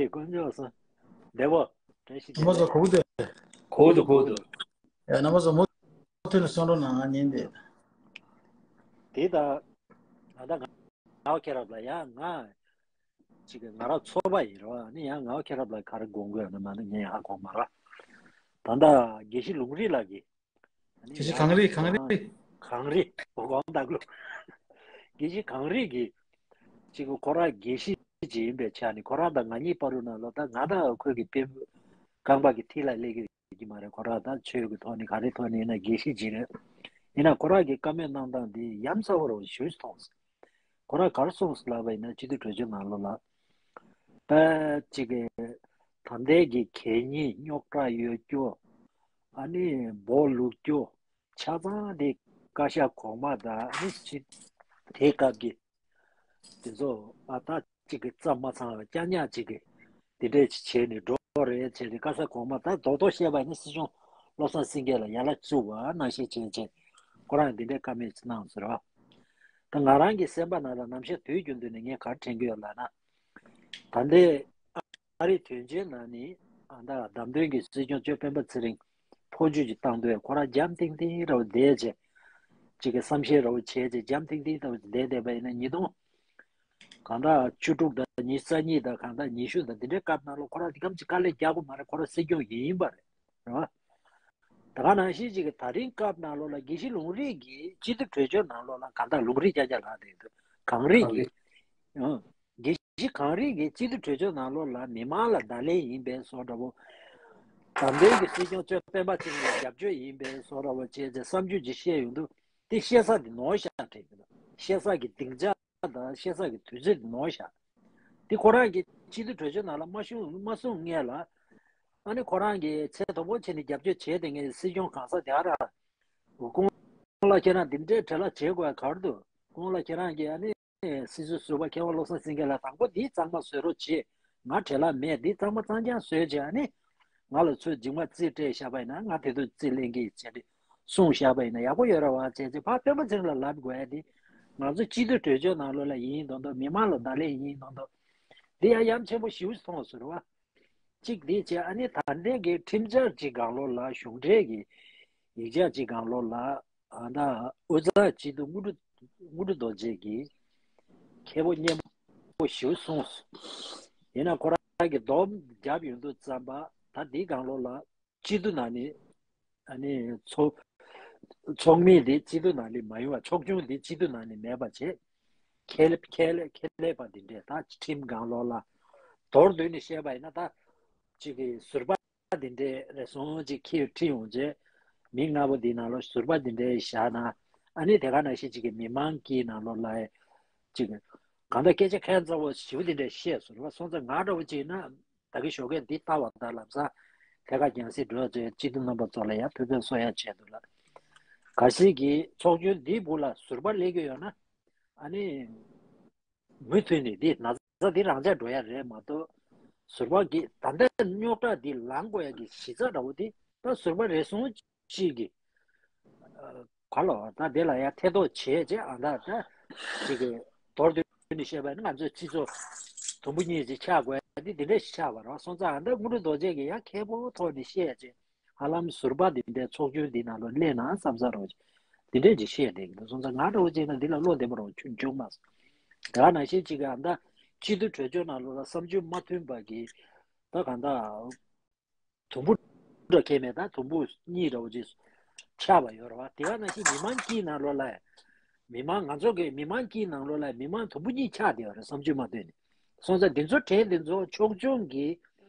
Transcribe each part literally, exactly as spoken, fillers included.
དཀོན་མཆོག་གསུམ། བདེ་པོ། བཀྲ་ཤིས་བདེ་ལེགས། རྣམ་པ་ཚོ་གོ་བདེ། གོ་འདུག་གོ་འདུག་ཡ། རྣམ་པ་ཚོ་མུ་མཐུད་ནས་གསན་རོགས་གནང་། ཉན་བདེ། དེ་ད། ད་ལྟ་ང་ང་ཁྱེད་རབ་ལ་ཡ་ང་ཅིག་ང་རང་ཚོ་པ་ཡིན་རོ། ནི་ཡང་ང་ཁྱེད་རབ་ལ་ག་རེ་དགོངས་དགོས་ན་མ་ནི་ངས་ཡང་ཧ་གོ་མ་ར། ད་ལྟ་དགེ་བཤེས་ལུང་རིགས་ལགས་ཀྱིས། དགེ་བཤེས་གངས་རི། གངས་རི། གངས་རི། འོ་གོང་དག་ལོ། དགེ་བཤེས་གངས་རི་གིས་ཅིག་ཁོ་རང་དགེ་བཤེས་ཅིག་ཡིན་པའི་ཆ་ནས་ཁོ་རང་དང་ང་གཉིས་བར་དུ་ན་ལོ། ད་ང་དང་ཁོས་ཀྱི་དཔེ་རྐང་པ་གི་མཐིལ་ལ་སླེབས་ཀྱི་ཡོད་ཀྱི་མ་རེད། ཁོ་རང་ད་ཆོས་ཀྱི་ཐོག་ནས་ག་རེ་ཐོག་ནས་ཡིན་ན་དགེ་བཤེས་ཅིག་རེད། ཡིན་ན་ཁོ་རང་གི་བཀའ་མོལ་གནང་སྟངས་འདི་ཡ་མཚར་པོ་རུ་ཞེ་པོ་ཅིག་མཐོང་སོང་། ཁོ་རང་ག་རེ་གསུངས་སོང་ལབ་པ་ཡིན་ན། སྤྱི་འཐུས་གྲོས་ཆོད་ནང་ལོགས་ལ། ད་ཅིག་གི་ད་ལྟའི་གི་གད་སྙིགས་རྙོག་དྲ་ཡོད་རྒྱུ། ཨ་ནི་འབོ་བླུག་རྒྱུ། ཆ་ཚང་དེ་བཀའ་ཤག་གོང་མ་དང་ཨ་ནི་ཕྱི་དེའི་སྐབས་ཀྱི་དེ་ཚོ་ཨ་ད་ཅིག་གི་རྩ་མ་ཚང་བ་རྐྱང་རྐྱང་ཅིག་གི་དེ་འདྲས་ཅིག་བྱས་ནས་འགྲོ་རེད་བྱས་ཏེ། བཀའ་ཤག་གོང་མ་ད་རྡོག་རྡོག་བཤད་པ་ཡིན་ན་སྲིད་སྐྱོང་བློ་བཟང་སེང་གེ་ལ་ཡ་ལ་བཙུགས་པ་ནང་བཞིན་བྱས་བྱས། ཁོ་རང་འདི་འདྲའི་བཀའ་མོལ་ཅིག་གནང་ཟེར་བ། ད་ང་རང་གི་སེམས་པ་ནང་ལ་ནམ་ཞག་དུས་རྒྱུན་དུ་ནས་ངས་ག་རེ་དྲན་གྱི་ཡོད་ལབ་ན། ད་ལྟའི་ཨ་རིའི་དོན་རྐྱེན་ནང་ནས་ཨ་ད་བདམས་ཐོན་གྱི་སྲིད་སྐྱོང་གཙོས་སྤེན་པ་ཚེ་རིང་འཕོ་འགྱུར་གྱི་བཏང་དུས་ཁོ་རང་འཇམ་ཐིང་ཐིང་ར་བ་བསྡད་བྱས། ཅིག་གི་བསམ་ཤེས་ར་བ་བྱས་བྱས་འཇམ་ཐིང་ཐིང་ར་བ་བསྡད་བསྡད་པ་ཡིན་ན། ཉིས་སྟོང་གང་ལྟར་བཅུ་དྲུག་དང་ཉི་ཤུ་རྩ་གཉིས་དང་གང་ལྟར་ཉི་ཤུ་དང་འདི་འདྲའི་སྐབས་ནང་ལ་ཁོ་རང་འདི་གམ་ཅིག་དཀའ་ལས་རྒྱག་དགོས་མ་རེད། ཁོ་རང་སྲིད་སྐྱོང་ཡིན་ཡིན་པ་རེད། རེད་བ། ད་ག་ནང་བཞིན་ཅིག་གི་ད་རིང་སྐབས་ནང་ལོགས་ལ་དགེ་བཤེས་ལུང་རིགས་ཀྱིས་སྤྱི་འཐུས་གྲོས་ཆོད་ནང་ལོགས་ལ་གང་ལྟར་ལུང་རིགས་རྐྱང་རྐྱང་ལབ་བསྡད་འདུག་གངས་རི་གིས། ཨང་། དགེ་བཤེས་གངས་རི་གིས་སྤྱི་འཐུས་གྲོས་ཆོད་ནང་ལོགས་ལ་མི་མང་ལ་བརྡ་ལན་ཡིན་པའི་བཟོ་འདྲ་པོ། བདམས་ཐོན་གྱི་སྲིད་སྐྱོང་གཙོས་སྤེན་པ་ཚེ་རིང་ལ་རྒྱབ་སྐྱོར་ཡིན་པའི་བཟོ་འདྲ་པོ་བྱས་བྱས་བསམ་ཚུལ་ཅིག་བཤད་ཡོང་དུས། དེ་བཤད་ས་དེ་ནོར་ཤག་དྲན་གྱི་འདུག་བཤད་ས་གི་སྡིངས་ཆ་དང་བཤད་ས་གི་དུས་ཚོད་དེ་ནོར་ཤག་དེ་ཁོ་རང་གིས་སྤྱི་འཐུས་གྲོས་ཆོད་ནང་ལ་མ་ཞུགས་མ་གསུངས་སྔོན་ལ། ཨ་ནི་ཁོ་རང་གིས་ཚད་མཐོ་པོ་བྱས་ནས་རྒྱབ་སྐྱོར་བྱས་བསྡད་མཁན་སྲིད་སྐྱོང་གང་ཟག་དེ་ག་རང་། སྐུ་ངོ་ལགས་ཁྱེད་རང་འདི་འདྲའི་བྲེལ་བ་བྱེད་དགོས་ཡ་ག་རེ་འདུག་སྐུ་ངོ་ལགས་ཁྱེད་རང་གིས་ཨ་ནི་སྲིད་ཟུར་ཟུར་པ་མཁས་དབང་བློ་བཟང་སེང་གེ་ལ་དང་པོ་འདི་གཙང་མ་བཟོ་རོགས་བྱེད། ང་བྲེལ་བ་མེད། འདི་གཙང་མ་གཙང་རྐྱང་བཟོས་བྱས། ཨ་ནི་ང་ལ་ཚུར་མཇིང་མ་རྩིས་སྤྲད་བཞག་པ་ཡིན་ན། ང་དེ་དུས་རྩིས་ལེན་གྱི་བྱས་ཏེ་གསུངས་བཞག་པ་ཡིན་ན་ཡག་པོ་ཡོད་རེད་བ་བྱས་ཚེ། ཕར་སྤེན་པ་ཚེ་རིང་ལ་ལབ་དགོས་ཡ་དེ། ང་ཚོ་སྤྱི་འཐུས་གྲོས་ཆོད་ནང་ལོགས་ལ་ཡིན་མདོག་མདོག་མི་མང་ལ་བརྡ་ལན་ཡིན་མདོག་མདོག་འདི་ཡང་ཡ་མཚན་པོ་ཞེ་པོ་མཐོང་སོང་རེད་བ། གཅིག་འདི་བྱས། ཨ་ནི་ད་ལྟའི་གི་ཁྲིམས་འཆར་གཅིག་སྒང་ལོགས་ལ། གཞུང་འབྲེལ་གྱི་ཡིག་ཆ་གཅིག་སྒང་ལོགས་ལ། ཨ་ད་དབུ་ཚ་སྤྱི་འཐུས་དངོས་གྲུབ་དངོས་གྲུབ་རྡོ་རྗེ་གིས་ཁེ་པོ་སྙན་པོ་ཞེ་པོ་གསུངས་སོང་། ཡིན་ན་ཁོ་རང་གིས་སྡོམ་བརྒྱབ་ཡོང་དུས་ཙམ་པ། ད་འདི་སྒང་ལོགས་ལ་སྤྱི་འཐུས་ནང་ནས། ཨ་ནི་ཚོགས་ཚོགས་མི་འདི་སྤྱི་འཐུས་ནང་ནས་མ་ཡོང་བ། ཚོགས་ཆུང་འདི་སྤྱི་འཐུས་ནང་ནས་མེད་པ་བྱས། ཁྱད་ལས་ཁྱད་ལས་ཁྱད་ལས་པ་འདི་འདྲས། ད་ཁྲིམས་སྒང་ལོགས་ལ་མདོར་བསྡུས་ནས་བཤད་པ་ཡིན་ན། ད་ཅིག་གི་ཟུར་པ་འདི་འདྲས་རེ་ཟུང་ཅིག་ཁྱེར་ཁྲིད་ཡོང་རྗེས། མི་ལྔ་པོ་འདི་ནང་ལོགས་ཟུར་པ་འདི་འདྲས་བཞག་ན། ཨ་ནི་དེ་ག་ནང་བཞིན་ཅིག་གི་མི་མང་གི་ནང་ལོགས་ལ་ཅིག་གང་ལྟར་སྐད་ཆ་ཁྱད་མཚར་པོ་ཞེ་པོ་འདི་འདྲས་བཤད་སོང་རེད་བ། སོང་ཙང་ང་འདྲ་བོ་ཅིག་ཡིན་ན། ད་གིན་ཞོགས་ཀས་འདི་ལྟ་བ་དང་ལམ་སང་ཐད་ཀར་རྒྱང་སྲིང་འགྲོ་ཚེ། སྤྱི་འཐུས་རྣམ་པ་ཚོ་ལ་ཡང་ཐུགས་ཕན་གསོ་ཡ་ཆེད་དུ་ལ། གལ་སྲིད་ཀྱི་ཚོགས་ཆུང་འདིའི་སྦུག་ལ་ཟུར་པ་སླེབས་ཀྱི་ཡོད་ན། ཨ་ནི་མུ་མཐུད་ནས་འདི་ན་ཚ་འདི་རང་འཇགས་འགྲོ་ཡ་རེད་མ་གཏོགས། ཟུར་པ་གི་ད་ལྟ་རྙོག་དྲ་འདི་ལངས་དགོས་ཡ་གི་གཞི་རྩ་འདྲ་བོ་འདི་ད་ཟུར་པ་རེ་ཟུང་ཅིག་གིས། ག་ལ་བ་ད་དེ་ལ་ཡ་ཐེ་གཏོགས་བྱས་རྗེས། ཨ་ད་ད་ཅིག་གི་མདོར་བསྡུས་ནས་བཤད་པ་ནི། ང་ཚོའི་སྤྱི་ཚོགས་དུམ་བུ་གཉིས་ཅིག་ཆགས་དགོས་ཡ་འདི་འདི་འདྲ་ཞིག་ཆགས་པ་རེད་བ། སོང་ཙང་ཨ་ད་དངོས་གྲུབ་རྡོ་རྗེ་གིས་ཡ་མཁས་པོ་ཐོག་ནས་བཤད་རྗེས། ཧ་ལམ་ཟུར་པ་འདི་འདྲའི་ཚོགས་ཆུང་འདི་ནང་ལ་སླེབས་ན་བསམ་ས་རེད་བ། འདི་འདྲས་ཅིག་བཤད་བསྡད་ཀྱི་འདུག་སོང་ཙང་ང་འདྲ་བོ་ཅིག་ན་འདི་ལ་བློ་བདེ་པོ་རང་བྱུང་བྱུང་མ་སོང་། དེ་ག་ནང་བཞིན་ཅིག་གི་ཨ་ད་སྤྱི་འཐུས་གྲོས་ཆོད་ནང་ལོགས་ལ་བསམ་ཚུལ་མ་མཐུན་པ་གི་ད་གང་ལྟར། དུམ་བུ་འདྲ་ཁེལ་མེད། ད་དུམ་བུ་གཉིས་འདྲ་བོ་ཅིག་ཆགས་པ་ཡོད་རེད་བ། དེ་ག་ནང་བཞིན་མི་མང་སྤྱིའི་ནང་ལོགས་ལ། མི་མང་ང་ཚོ་གི་མི་མང་སྤྱིའི་ནང་ལོགས་ལ་མི་མང་དུམ་བུ་གཉིས་ཆགས་བསྡད་ཡོད་རེད། བསམ་ཚུལ་མ་མཐུན་ནས། སོང་ཙང་འདི་ཚོ་གྲས་འདི་ཚོ་ཕྱོགས་ཆུང་གིས་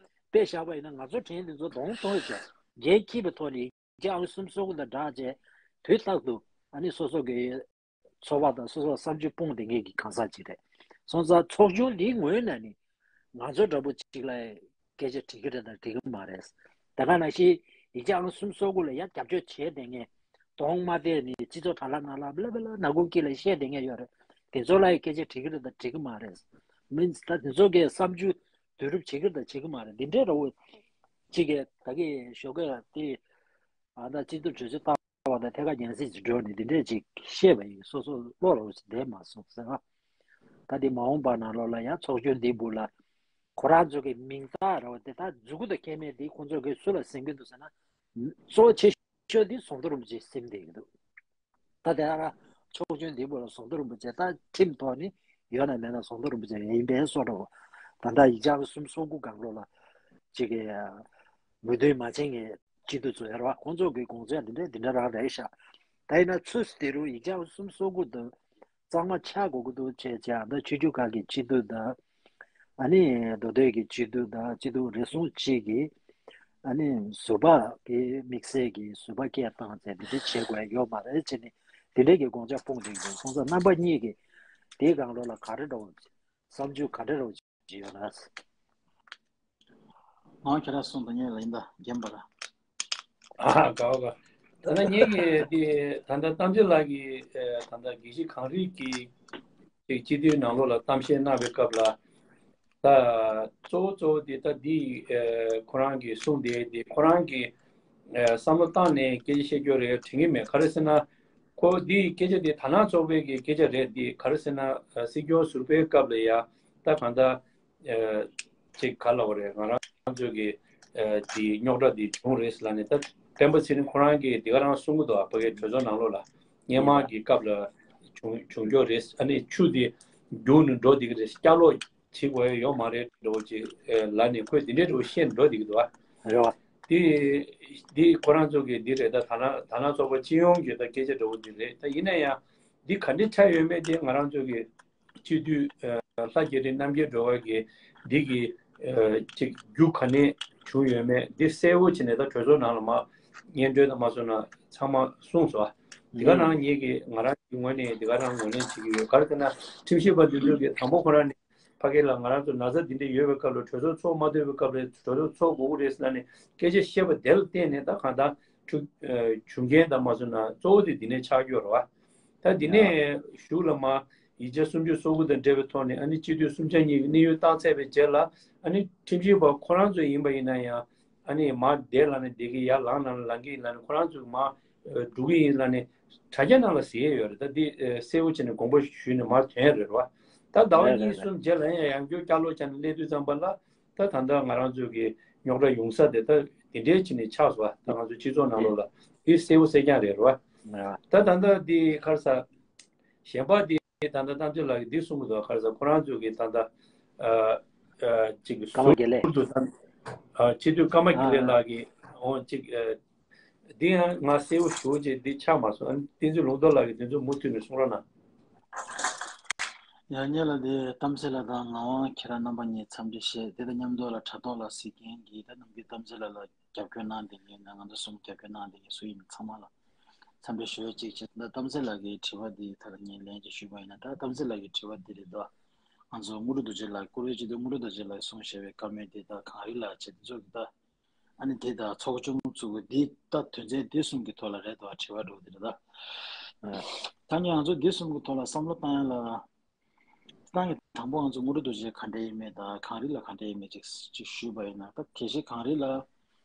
དཔེ་བཞག་པ་ཡིན་ན། ང་ཚོ་གྲས་འདི་ཚོ་གདོང་མཐོ་བྱས། འགན་འཁྱེར་བའི་ཐོག་ནས་ཡིག་ཆ་ཨང་གསུམ་སོ་དགུ་དང་སྦྲགས་བྱས། དུས་རྟག་ཏུ་ཨ་ནི་སོ་སོ་གི་ཚོགས་པ་དང་སོ་སོ་བསམ་ཚུལ་སྤུངས་བསྡད་མཁན་གྱི་གང་ཟག་ཅིག་རེད། སོང་ཙང་ཚོགས་ཆུང་འདིའི་ངོས་ནས་ནི་ང་ཚོ་འདྲ་པོ་ཅིག་ལ་སྐད་ཆ་དྲི་གི་རེད་དང་དྲི་གི་མ་རེད། དེ་ག་ནང་བཞིན་ཡིག་ཆ་ཨང་གསུམ་སོ་དགུ་ལ་ཡ་རྒྱབ་སྐྱོར་བྱས་བསྡད་མཁན། གདོང་མ་བལྟས་ནས་སྤྱི་ཚོགས་དྲ་ལམ་ནང་ལ་བླ་བླ་ནག་ཁུང་དཀྱིལ་ལ་བཤད་བསྡད་མཁན་ཡོད་རེད། དེ་ཚོ་ལ་ཡ་སྐད་ཆ་དྲི་གི་རེད་དང་དྲི་གི་མ་རེད། མིན་ད་དེ་ཚོ་གི་བསམ་ཚུལ་བསྡུ་རུབ་བྱེད་ཀྱི་རེད་དང་བྱེད་ཀྱི་མ་རེད། འདི་འདྲའི་འདྲ་པོ་ཅིག་གི་ད་གི་ཞོགས་ཀས་དེ། ཨ་ད་སྤྱི་འཐུས་གྲོས་ཆོད་བཏང་བ་དང་ཐད་ཀར་རྒྱང་སྲིང་ཅིག་འགྲོ་ནས་འདི་འདྲས་ཅིག་བཤད་པ་ཡིན། སོ་སོ་བློ་རོགས་ཅིག་བསྡད་མ་སོང་ཟེར་བ། ད་འདི་མ་འོངས་པ་ནང་ལོགས་ལ་ཡང་ཚོགས་ཆུང་འདིའི་སྦུག་ལ་ ཁོ་རང་ཚོ་གི་མིང་རྟགས་རེད་བ། དེ་དག་མཛུབ་གུ་དང་ཁེལ་མེད་དེ་ཁོང་ཚོ་གི་སུ་ལ་ཟིན་གྱི་འདུག་ཟེར་ན། གཙོ་ཆེ་ཤོས་དེ་ཟམ་གདོང་རིན་པོ་ཆེ་ཟིན་བསྡད་ཀྱི་འདུག་ད་དེ་ཨ་ར་ཕྱོགས་ཆོས་འདི་པོ་ལ་ཟམ་གདོང་རིན་པོ་ཆེ་ད་ཁྲིམས་ཐོག་ནས་ཡོད་ན་མེད་ན་ཟམ་གདོང་རིན་པོ་ཆེ་ཡིན་པའི་བཟོ་འདྲ་བོ། ད་ལྟ་ཡིག་ཆ་གསུམ་སོ་དགུ་སྒང་ལོགས་ལ་ཅིག་གི་མོས་མཐུན་མ་བྱེད་མཁན་སྤྱི་འཐུས་ཚོ་ཡོད་རེད་བ། ཁོང་ཚོ་གི་དགོངས་ཚུལ་འདི་འདྲ་འདི་འདྲ་རང་རེད་ཤག་ད་ཡིན་ན་ཚུལ་དེ་རུ་ཡིག་ཆ་གསུམ་སོ་དགུ་དང་གཙང་མ་ཆགས་དགོས་ཀྱི་འདུག་བྱས་བྱས། ཨ་ད་ཆོས་བརྒྱུད་ཁག་གི་སྤྱི་འཐུས་དང་། ཨ་ནི་མདོ་སྟོད་ཀྱི་སྤྱི་འཐུས་དང་སྤྱི་འཐུས་རེ་ཟུང་གཅིག་གིས་ཨ་ནི་ཟུར་པ་གི་དམིགས་བསལ་གྱི་ཟུར་པ་སྐད་བཏང་བྱས་འདི་འདྲ་བྱེད་དགོས་ཡ་ཡོད་མ་རེད་ཅེས་ནི་འདི་འདྲ་གི་དགོངས་འཆར་སྤུངས་བསྡད་ཀྱི་འདུག་སོང་ཙང་རྣམ་པ་གཉིས་ཀྱིས་དེའི་སྒང་ལོགས་ལ་ག་རེ་འདྲ་བོ་བསམ་ཚུལ་ག་འདྲ་འདྲ་བོ་ཅིག་ཡོད་ན། ང་ཁྱེད་རང་གསུང་དང་ཉན་ལ་ཡིན་ད་རྒན་པ་ར། ཨ་དགའ་བ་དགའ། ད་ལྟ་ངེད་ཀྱི་དེ་ད་ལྟ་གཏམ་བརྗོད་ལགས་ཀྱིས་ཨ་ད་ལྟ་དགེ་བཤེས་གངས་རི་གི་ཅིག་སྤྱི་འཐུས་ནང་ལོགས་ལ་གཏམ་བཤད་གནང་བའི་སྐབས་ལ། ད་གཙོ་བོ་གཙོ་བོ་དེ་ད་འདི་ཨ་ཁོ་རང་གིས་གསུངས་དེ་དེ་ཁོ་རང་གིས་ཨ་བསམ་བློ་བཏང་ནས་སྐད་ཆ་བཤད་རྒྱུ་རེད་དྲན་གྱི་མེད། ག་རེ་ཟེར་ན། ཁོ་འདི་སྐད་ཆ་དེ་དར་ནག་ཚོགས་པའི་གི་སྐད་ཆ་རེད། འདི་ག་རེ་ཟེར་ན་ཨ་སྲིད་སྐྱོང་ཟུར་པའི་སྐབས་ལ་ཡ་ད་གང་ལྟར། ཅིག་ག་ལབ་དགོས་རེད། ང་རང་ཚོ་གི་དེ་རྙོག་དྲ་འདི་བྱུང་རེད་ལབ་ནས། ད་སྤེན་པ་ཚེ་རིང་ཁོ་རང་གིས་དེ་ག་རང་གསུང་གི་འདུག་ཨ་ཕ་གིའི་གྲོས་ཚོགས་ནང་ལོགས་ལ་སྔོན་མ་གི་སྐབས་ལ་བྱུང་བྱུང་ཀྱོག་རེད། ཨ་ནི་ཆུ་དེ་རྒྱུག་ནས་འགྲོ་བསྡད་ཀྱི་རེད། བསྐྱར་ལོག་བྱེད་དགོས་ཡ་ཡོད་མ་རེད་འདྲ་བོ་ཅིག་ལབ་ནས་ཁོས་དེ་འདྲའི་འདྲ་བོ་བཤད་ནས་འགྲོ་བསྡད་ཀྱི་འདུག་ཨ། རེད་བ། དེ་དེ་ཁོ་རང་ཚོ་གི་འདི་རེད། ད་དར་ནག་དར་ནག་ཚོགས་པ་སྤྱི་ཡོངས་ཀྱི་ད་སྐད་ཆ་འདྲ་བོ་འདི་རེད། ད་ཡིན་ན་ཡང་འདི་ག་འདྲའི་ཆགས་ཡོད་མེད་དེ་ང་རང་ཚོ་གི་སྤྱི་འཐུས་ལྷ་རྒྱ་རི་རྣམ་རྒྱལ་སྒྲོལ་དཀར་གྱིས་འདི་གི་ཅིག་རྒྱུ་ག་ནས་བྱུང་ཡོད་མེད་འདི་གསལ་བོ་བྱས་ནས་ད་གྲོས་ཚོགས་ནང་ལ་མར་སྙན་སྒྲོན་དང་མ་སོང་ན་ཚང་མ་གསུངས་སོང་། དེ་ག་རང་ངེད་ཀྱི་ང་རང་གི་ངོས་ནས་དེ་ག་རང་ངོས་ལེན་བྱེད་ཀྱི་ཡོད། ག་རེ་ཟེར་ན་ཁྲིམས་ཞིབ་པ་འདི་ཚོ་གིས་དང་པོ་ཁོ་རང་ནས་ཕ་གི་ལ་ང་རང་ཚོ་ན་ཚ་འདི་འདྲ་ཡོད་པའི་སྐབས་ལ་གྲོས་ཚོགས་ཚོགས་མ་ཐུབ་པའི་སྐབས་ལ་གྲོས་ཚོགས་ཚོགས་དགོས་ཀྱི་རེད་ཟེར་ནས་སྐད་ཆ་བཤད་པ་དེ་ལ་བརྟེན་ནས་ད་གང་ལྟར་བྱུང་རྐྱེན་དང་མ་སོང་ན་གཙོ་བོ་དེ་འདི་ནས་ཆགས་ཀྱི་ཡོད་རེད་བ། ད་འདི་ནས་གཞུག་ལ་མ་ཡིག་ཆ་སུམ་ཅུ་སོ་དགུ་དང་འབྲེལ་བའི་ཐོག་ནས་ཨ་ནི་སྤྱི་འཐུས་གསུམ་ཆ་གཉིས་ཀྱི་གནས་ཡུལ་བཏང་ཚར་བའི་རྗེས་ལ་ཨ་ནི་ཁྲིམས་ཞིབ་པ་ཁོ་རང་ཚོ་ཡིན་པ་ཡིན་ན་ཡང་ཨ་ནི་མར་བསྡད་ལ་ནི་བསྡད་ཀྱི་ཡར་ལངས་ན་ལངས་ཀྱི་ཡིན་ལ་ནི་ཁོ་རང་ཚོ་མར་འགྲོ་གི་ཡིན་ལ་ནི་དྲ་རྒྱ་ནང་ལ་གཟིགས་ཡས་ཡོད་རེད། ད་འདི་གསལ་བོ་བྱས་ནས་དགོངས་པ་ཞུས་ནས་མར་ཐོན་ཡས་རེད་བ། ད་ཟླ་བ་གཉིས་གསུམ་རྗེས་ལ་ཡང་ཡང་བསྐྱར་བསྐྱར་ལོག་བྱས་ནས་སླེབས་དུས་ཙམ་པ་ལ་ད་ད་ལྟ་ང་རང་ཚོ་གི་རྙོག་དྲ་ཡོང་ས་དེ་ད་དེ་འདྲའི་བྱས་ནས་ཆགས་སོང་བ། ད་ང་ཚོ་སྤྱི་ཚོགས་ནང་ལོགས་ལ་འདི་གསལ་བོ་གསལ་རྐྱང་རེད་རེད་བ། ད་ད་ལྟ་འདི་ཁར་ས་གཞན་པ་འདི་ད་ལྟ་གཏམ་བརྗོད་ལགས་ཀྱིས་འདི་གསུང་གི་འདུག་ཁར་ས་ཁོ་རང་ཚོ་གི་ད་ལྟ་ཨ་ཨ་ཅིག་ཀརྨ་དགེ་ལེགས། ཟུར་དུ་ད་ཨ་སྤྱི་འཐུས་ཀརྨ་དགེ་ལེགས་ལགས་ཀྱིས་འོ་ཅིག་ཨ། འདི་ཡང་ང་གསལ་བོ་ཞུ་རྗེས་འདི་ཆགས་མ་སོང་། ཨ་ནི་བསྟན་འཛིན་ལུང་རྟོགས་ལགས་ཀྱིས་འདི་ཚོ་མུ་མཐུད་ནས་གསུང་རོགས་གནང་། ཡང་ཉེ་ལ་འདི་གཏམ་གསལ་ལགས་དང་ངག་དབང་ཁྱེད་རང་རྣམ་པ་གཉིས་འཚམས་འདྲི་བཤད་དེ་དང་མཉམ་དུ་ལ་དྲ་ཐོག་ལ་གཟིགས་མཁན་གྱི་ད་ནམ་རྒྱུན་གཏམ་གསལ་ལགས་ལ་རྒྱབ་སྐྱོར་གནང་བསྡད་མཁན་ང་ཚོ་གསུམ་རྒྱབ་སྐྱོར་གནང་བསྡད་མཁན་སུ་ཡིན་ཚང་མ་ལ་འཚམས་འདྲི་ཞུ་ཡས་གཅིག་བྱས། ད་གཏམ་གསལ་ལགས་ཀྱི་དྲི་བ་འདི་ད་ལ་ངས་ལན་ཅིག་ཞུས་པ་ཡིན་ན། ད་གཏམ་གསལ་ལགས་ཀྱི་དྲི་བ་འདི་རེད་དོ། ང་ཚོ་དངོས་གྲུབ་རྡོ་རྗེ་ལགས་བཀུར་འོས་སྤྱི་འཐུས་དངོས་གྲུབ་རྡོ་རྗེ་ལགས་གསུངས་བཞག་པའི་བཀའ་མོལ་འདི་ད་གངས་རི་ལགས་བྱས་འདི་ཚོ་གི་ད། ཨ་ནི་དེ་དང་ཚོགས་ཆུང་བཙུགས་དགོས་འདི་ད་དོན་ཚན་འདི་གསུམ་གྱི་ཐོག་ལ་རེད་དོ། དྲི་བ་འགྲོ་འདི་རེད་ད། ད་ངས་ང་ཚོ་འདི་གསུམ་གྱི་ཐོག་ལ་བསམ་བློ་བཏང་ཡ་ལ། ད་ངས་དང་པོ་ང་ཚོ་དངོས་གྲུབ་རྡོ་རྗེ་ག་འདྲ་ཡིན་མེད་དང་གངས་རི་ལ་ག་འདྲ་ཡིན་མེད་ཅིག་ཅིག་ཞུས་པ་ཡིན་ན། ད་དགེ་བཤེས་གངས་རི་ལ་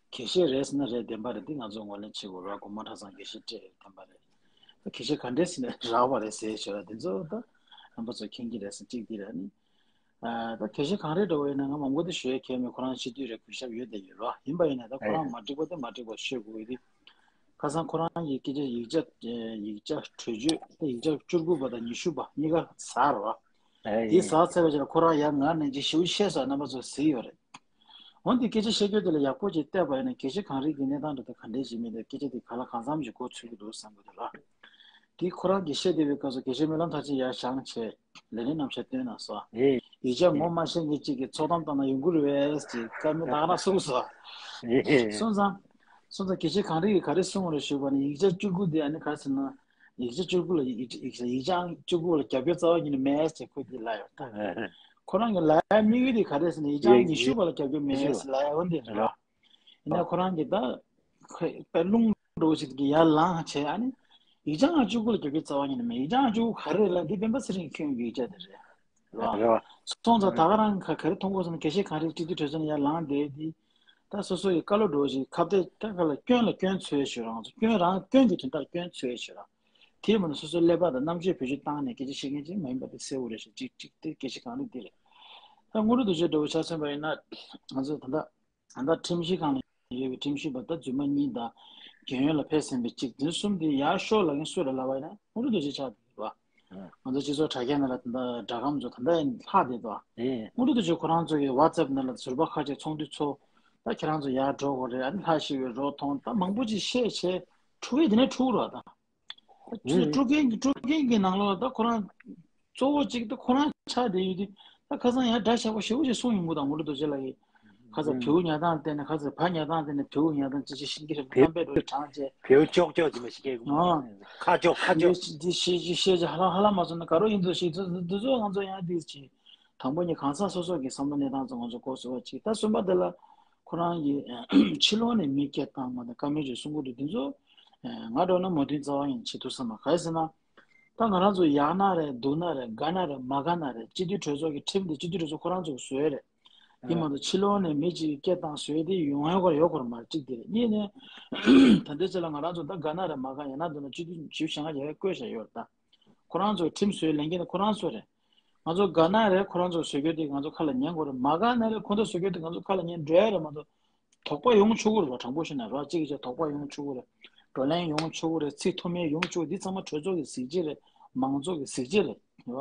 དགེ་བཤེས་རེད་ཟེར་ན་རེད་བདེན་པ་རེད། འདི་ང་ཚོ་ངོས་ལེན་བྱེད་དགོས་ར། དགོངས་པ་ཁྲ་ཚང་དགེ་བཤེས་སྤྲད་བདེན་པ་རེད། ད་དགེ་བཤེས་ག་འདྲ་ཟེར་ན་རག་པ་རེད་ཟེར་ཞུ་ར། འདི་ཚོ་ད་རྣམ་པ་ཚོ་མཁྱེན་གྱི་རེད་ཟེར་གཅིག་འདི་རེད། ཨ་ནི། ཨ་ད་དགེ་བཤེས་གངས་རི་འདྲ་བོ་ཡིན་ན་ང་མང་པོ་དེ་ཞུ་ཡས་ཁེལ་མེད། ཁོ་རང་སྤྱི་འཐུས་རེད། གུས་ཞབས་ཡོད་དེ་ཡོད་རོ། ཡིན་པ་ཡིན་ན་ད་ཁོ་རང་མ་འགྲིག་པ་དེ་མ་འགྲིག་པ་ཤོད་དགོས་ཡོད་དེ། ཁ་སང་ཁོ་རང་གི་སྐད་ཆ་ཡིག་ཆ་ཡིག་ཆ་གྲོས་ཆོད་དེ་ཡིག་ཆ་བཅུ་དགུ་པ་དང་ཉི་ཤུ་པ་གཉིས་ཀ་ཟ་རོ། དེ་ཟ་ཚར་བའི་རྗེས་ལ་ཁོ་རང་ཡར་ངར་ནས་ཅིག་ཞིའུ་ཤེས་སོགས་རྣམ་པ་ཚོ་གཟིགས་ཡོད་རེད། འོན་ཏེ་སྐད་ཆ་བཤད་རྒྱུ་དེ་ལ་ཡག་པོ་ཅིག་བལྟས་པ་ཡིན་ན་དགེ་བཤེས་གངས་རི་གི་གནས་སྟངས་འདྲ་དེ་ག་འདྲས་ཅིག་མིན་ཏེ་སྐད་ཆ་དེ་ག་ལ་གང་འཚམ་ཞིག་གོ་ཚོད་ཀྱི་འདུག་བསམ་གྱི་འདུག་ལ། དེ་ཁོ་རང་གིས་བཤད་བསྡད་པའི་སྐབས་སུ་དགེ་བཤེས་སྨོན་ལམ་མཐར་ཕྱིན་ཡར་བཞེངས་བྱས་ལས་རིམ་རྣམ་གཞག་སྟོན་གནང་སོང་། ཡིག་ཆ་ངོ་མ་ཤེས་མཁན་གཅིག་གིས་ཚོགས་གཏམ་བཏང་ན་ཡོང་གི་རེད་པས་ཅེས་བཀའ་མོལ་ད་ག་རང་གསུངས་སོང་། སོང་ཙང་། སོང་ཙང་དགེ་བཤེས་གངས་རི་གིས་ག་རེ་གསུངས་རེད་ཞུས་པ་ནི་ཡིག་ཆ་བཅུ་དགུ་དེ་ཨ་ནི་ག་རེ་ཟེར་ན། ཡིག་ཆ་བཅུ་དགུ་ལ་ཡིག་ཡིག་ཡིག་ཆ་བཅུ་དགུ་ལ་རྒྱབ་སྐྱོར་རྩ་བ་ཉིད་ནས་མེད་ཅེས་ཁོས་དེ་ལབ་ཡོད་ད། ཁོ་རང་གི་ལབ་ཡ་དམིགས་ཡུལ་དེ་ག་རེ་ཟེར་ན་ཡིག་ཆ་ཉི་ཤུ་པ་ལ་རྒྱབ་སྐྱོར་མེད་ཟེར་ལབ་ཡ་འོ་འདི་རེད་བ། ཡིན་ན་ཁོ་རང་གིས་ད། ཁོས་དཔེ་རླུང་འགྲོ་ཞིག་གི་ཡར་ལངས་བྱས་ཨ་ནི། ཡིག་ཆ་ང་བཅུ་དགུ་ལ་རྒྱབ་སྐྱོར་རྩ་བ་ཉིད་ནས་མེད། ཡིག་ཆ་ང་བཅུ་དགུ་ག་རེ་རེད་ལབ་འདི་སྤེན་པ་ཚེ་རིང་གིས་ཁྱོན་ཡོད་ཀྱི་ཡིག་ཆ་དེ་རེད། རེད་བ། སོང་ཙང་ད་ག་རང་ག་ག་རེ་མཐོང་དགོས་ཟེར་ན་དགེ་བཤེས་གངས་རིའི་སྤྱི་འཐུས་གྲོས་ཚོགས་ནས་ཡར་ལངས་བསྡད་དེ། ད་སོ་སོ་ཡི་བཀའ་སློབ་འགྲོ་ཞིག་ཁ་གཏད་ད་ག་ལ་སྐྱོན་ལ་སྐྱོན་འཚོལ་ཞུ་རང་ཚོ་སྐྱོན་རང་སྐྱོན་གྱི་དོན་དག་སྐྱོན་འཚོལ་ཞུ་རང་། དེ་མིན་ན་སོ་སོའི་ཀླད་པ་དང་རྣམ་དཔྱོད་བེད་སྤྱོད་བཏང་ནས་སྐད་ཆ་བཤད་མཁན་ཅིག་མ་ཡིན་པ་དེ་གསལ་བོ་རེད་ཤག་གཅིག་གཅིག་དེ་དགེ་བཤེས་གངས་རི་འདི་རེད། དངོས་གྲུབ་རྡོ་རྗེ་འདྲ་བོ་ཆ་མཚོན་པ་ཡིན་ན། ང་ཚོ་ད་ལྟ་ད་ལྟ་ཁྲིམས་ཞིབ་ཁང་ལ་ཡོད་པའི་ཁྲིམས་ཞིབ་པ་དང་རྫུན་མ་གཉིས་དང་། རྒན་ཡོལ་ལ་ཕེབས་ཟིན་པའི་གཅིག་དེ་གསུམ་དེ་ཡར་ཤོག་ལབ་མཁན་སུ་རེད་ལབ་པ་ཡིན་ན་དངོས་གྲུབ་རྡོ་རྗེ་ཆགས་འདུག་བ། ང་ཚོ་སྤྱི་ཚོགས་དྲ་རྒྱ་ནང་ལ་ད་ལྟ་སྒྲ་སྒམ་ཚོ་ད་ལྟ་ཡང་ལྷག་བསྡད་འདུག་བ། དངོས་གྲུབ་རྡོ་རྗེ་ཁོ་རང་ཚོ་གི་ཝ་ཙེབ་ནང་ལ་ཟུར་པ་ཁ་ཤས་ཚོགས་འདུ་ཚོགས། ད་ཁྱེད་རང་ཚོ་ཡར་འགྲོ་དགོས་རེད། ཨ་ནི་ལྷ་ཞིག་ཡོད་རོགས་མཐོང་། ད་མང་པོ་ཅིག་བཤད་བྱས་འཁྲུག་གི་དེ་ནས་འཁྲུག་རོགས་ད། ཨུ། དཀྲུག་མཁན་གྱི་དཀྲུག་མཁན་གྱི་ནང་ལོགས་ལ་ད་ཁོ་རང་གཙོ་བོ་གཅིག་ད་ཁོ་རང་ཆགས་བསྡད་ཡོད་དུས། ད་ཁ་སང་ཡང་འདྲ་ཆགས་པ་ཞེ་པོ་ཅིག་གསུངས་ཡོང་གི་འདུག་དངོས་གྲུབ་རྡོ་རྗེ་ལགས་ཀྱིས། ཁ་སང་བེའུ་ཉལ་སྟངས་བལྟས་ནས། ཁ་སང་བ་ཉལ་སྟངས་བལྟས་ནས་བེའུ་ཉལ་སྟངས་ཅི་ཅི་ཤེས་ཀྱི་རེད། བེའུ། གཏམ་དཔེ་འདྲ་བོ་དྲངས་བྱས། བེའུ་ཅོག་ཅོག་ཅིག་མ་ཤེས་ཀྱི། ཨ། ཁ་ཅོག་ཁ་ཅོག་འདི་ཤེས་ཀྱི་ཤེས་ཀྱི་ཧ་ལམ་ཧ་ལམ་མ་སོང་ན་ག་རེ་ཡིན་འདུག་ཞིག་འདི་ཚོ་ང་ཚོ་ཡང་འདི་བྱས། དང་པོ་ཉིད་གང་ཟག་སོ་སོ་གི་བསམ་བློ་གནས་སྟངས་ཚོ་ང་ཚོ་གོ་ཟེར་བ་ཅིག་ད་གསུམ་པ་དེ་ལ་ཁོ་རང་གིས་ཕྱི་ལོགས་ནས་མི་སྐད་བཏང་བ་དང་བཀའ་མོལ་ཅིག་གསུང་གི་འདུག་འདི་ཚོ་ང་འདྲ་ན་མོས་མཐུན་རྩ་བ་ཉིད་བྱེད་ཐུབ་ས་མ། ག་རེ་ཟེར་ན། ད་ང་རང་ཚོ་ཡག་ན་རེད། སྡུག་ན་རེད། དགའ་ན་རེད། མ་དགའ་ན་རེད། སྤྱི་འཐུས་གྲོས་ཚོགས་ཀྱི་ཁྲིམས་དེ་སྤྱི་འཐུས་གྲོས་ཚོགས་ཁོ་རང་ཚོ་བཟོས་རེད། དེ་མ་གཏོགས་ཕྱི་ལོགས་ནས་མི་གཅིག་སྐད་བཏང་བཟོས་དེ་ཡོང་ཡ་གོ་ཡོད་གོ་མ་རེད། གཅིག་དེ་རེད། གཉིས་ནས་ད་ལྟའི་ཆ་ལ་ང་རང་ཚོ་ད་དགའ་ན་རེད། མ་དགའ། ཡང་ན་འདུག་ན་སྤྱི་འཐུས་བཞི་བཅུ་ཞེ་ལྔ་ཡར་བསྐོས་བཞག་ཡོད་རེད། ད་ཁོ་རང་ཚོ་ཁྲིམས་བཟོས་ལས་འགན་དེ་ཁོ་རང་ཚོ་རེད། ང་ཚོ་དགའ་ན་རེད། ཁོ་རང་ཚོ་བཟོ་རྒྱུ་དེ་ང་ཚོ་ཁ་ལ་ཉན་དགོས་རེད། མ་དགའ་ན་རེད། ཁོ་ཚོ་བཟོ་རྒྱུ་དེ་ང་ཚོ་ཁ་ལ་ཉན་འགྲོ་ཡ་རེད་མ་གཏོགས། དོགས་པ་ཡོང་ཆོག་གི་རེད་བ། དྲང་པོ་བཤད་ན་ར། གཅིག་གིས་དོགས་པ་ཡོང་ཆོག་གི་རེད། བགྲོ་གླེང་ཡོང་ཆོག་གི་རེད། ཚིག་མཐོ་དམན་ཡོང་ཆོག་འདི་ཚང་མ་གྲོས་ཚོགས་ཀྱི་གཟི་བརྗིད་རེད། མང་ཚོགས་ཀྱི་གཟི་བརྗིད་རེད། རེད་བ།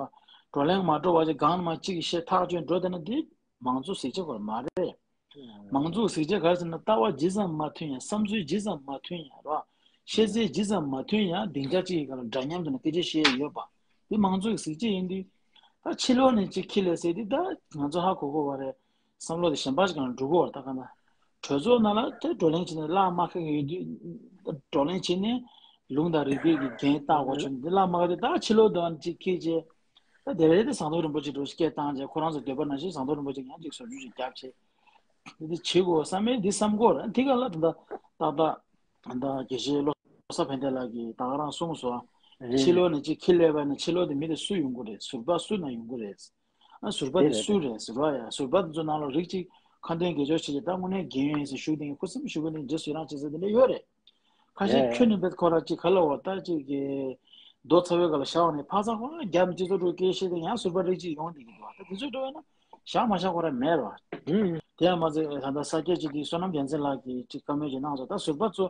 བགྲོ་གླེང་མ་འགྲོ་བ་ཅིག་སྒང་ལ་མ་གཅིག་གིས་བཤད་ཐག་གཅོད་འགྲོ་བསྡད་ན་འདི་མང་ཚོགས་གཟི་བརྗིད་ཁོ་རང་མ་རེད། མང་ཚོགས་གཟི་བརྗིད་ག་རེ་ཟེར་ན། ལྟ་བ་ཇི་ཙམ་མ་མཐུན་ཡང་། བསམ་ཚུལ་ཇི་ཙམ་མ་མཐུན་ཡང་། རེད་བ། ཤེས་ཚད་ཇི་ཙམ་མ་མཐུན་ཡང་། སྡིངས་ཆ་གཅིག་གི་སྒང་ལ་འདྲ་མཉམ་དུ་ནས་སྐད་ཆ་བཤད་ཡོད་པ། འདི་མང་ཚོགས་ཀྱི་གཟི་བརྗིད་ཡིན་དུས། ད་ཕྱི་ལོགས་ནས་ཅིག་ཁྱི་ལས་ཟེར་དུས་ད་ང་ཚོ་ཧ་གོ་གོ་བ་རེད། བསམ་བློ་དེ་གཞན་པ་ཞིག་གང་འགྲོ་གོ་བ་རེད། ད་ག་ན་གྲོས་ཚོགས་ནང་ལ་དེ་བགྲོ་གླེང་བྱས་ནས་བླ་མ་ཁ་གི་ཡོད་དུས། བགྲོ་གླེང་བྱས་ནས་ལུང་དང་རིགས་པའི་གི་འགན་བཏགས་དགོས་བྱུང་འདི་བླ་མ་ཁ་དེ་ད་ཕྱི་ལོགས་དང་ཅིག་ཁྱི་བྱས། ད་དེ་རེད་དེ་ཟམ་གདོང་རིན་པོ་ཆེ་འགྲོ་སྐད་བཏང་བྱས། ཁོ་རང་ཚོ་འདོད་པ་ནང་བཞིན་ཟམ་གདོང་རིན་པོ་ཆེ་ཡང་ཅིག་ཟུར་ཞུགས་ཅིག་རྒྱབ་བྱས། འདི་བྱེད་དགོས་བསམ་མེད་འདི་བསམ་དགོས་རེད། དེ་ག་ལ་ད་ད་ད་ད་ད་དགེ་བཤེས་བློ་བཟང་ཕན་བདེ་ལགས་ཀྱིས་ད་ག་རང་གསུངས་སོང་། ཕྱི་ལོགས་ནས་ཅིག་ཁྱི་སླེབས་པ་ན་ཕྱི་ལོགས་དེ་མི་དེ་སུ་ཡོང་གི་རེད། ཟུར་པ་སུ་ན་ཡོང་གི་རེད། ཨ་ཟུར་པ་དེ་སུ་རེད། ཟུར་པ་ཡ་ཟུར་པ་དེ་ཚོ་ནང་ལ་རིགས་ཅིག་ཁ་འདོན་དགེ་སྦྱོར་བྱེད་ཀྱི། ད་དངོས་གནས་རྒན་ཡོལ་ཡིན་ཟེར་ཞུ་དེ་ཁུ་སིམ་ཞུ་གི་ནས་འདྲེ་སུ་རང་བྱེད་ས་དེ་འདྲ་ཡོད་རེད། ཁ་ཤས་ཁྱོད་ནི་བེད་ཁོ་ར་ཅིག་ག་ལ་བ་ད་ཅིག་གི་རྡོ་ཚ་བའི་སྒང་ལ་བཞག་ནས་ཕ་ཚ་ཁོ་རང་རྒྱབ་སྤྱི་ཚོགས་ཁྲོད་སྐད་བཤད་དེ་ཡང་ཟུར་པ་རིགས་ཅིག་ཡོང་བསྡད་ཀྱི་འདུག་ད་དེ་ཚོའི་འགྲོ་བས་ན་བཞག་མ་བཞག་ཁོ་ར་མེད་ར། དེ་ཡང་མ་ཚད་ད་ལྟ་ས་སྐྱ་སྤྱི་འཐུས་བསོད་ནམས་རྒྱལ་མཚན་ལགས་ཀྱིས་ཅིག་བཀའ་མོལ་ཅིག་གནང་སོང་། ད་ཟུར་པ་ཚོ་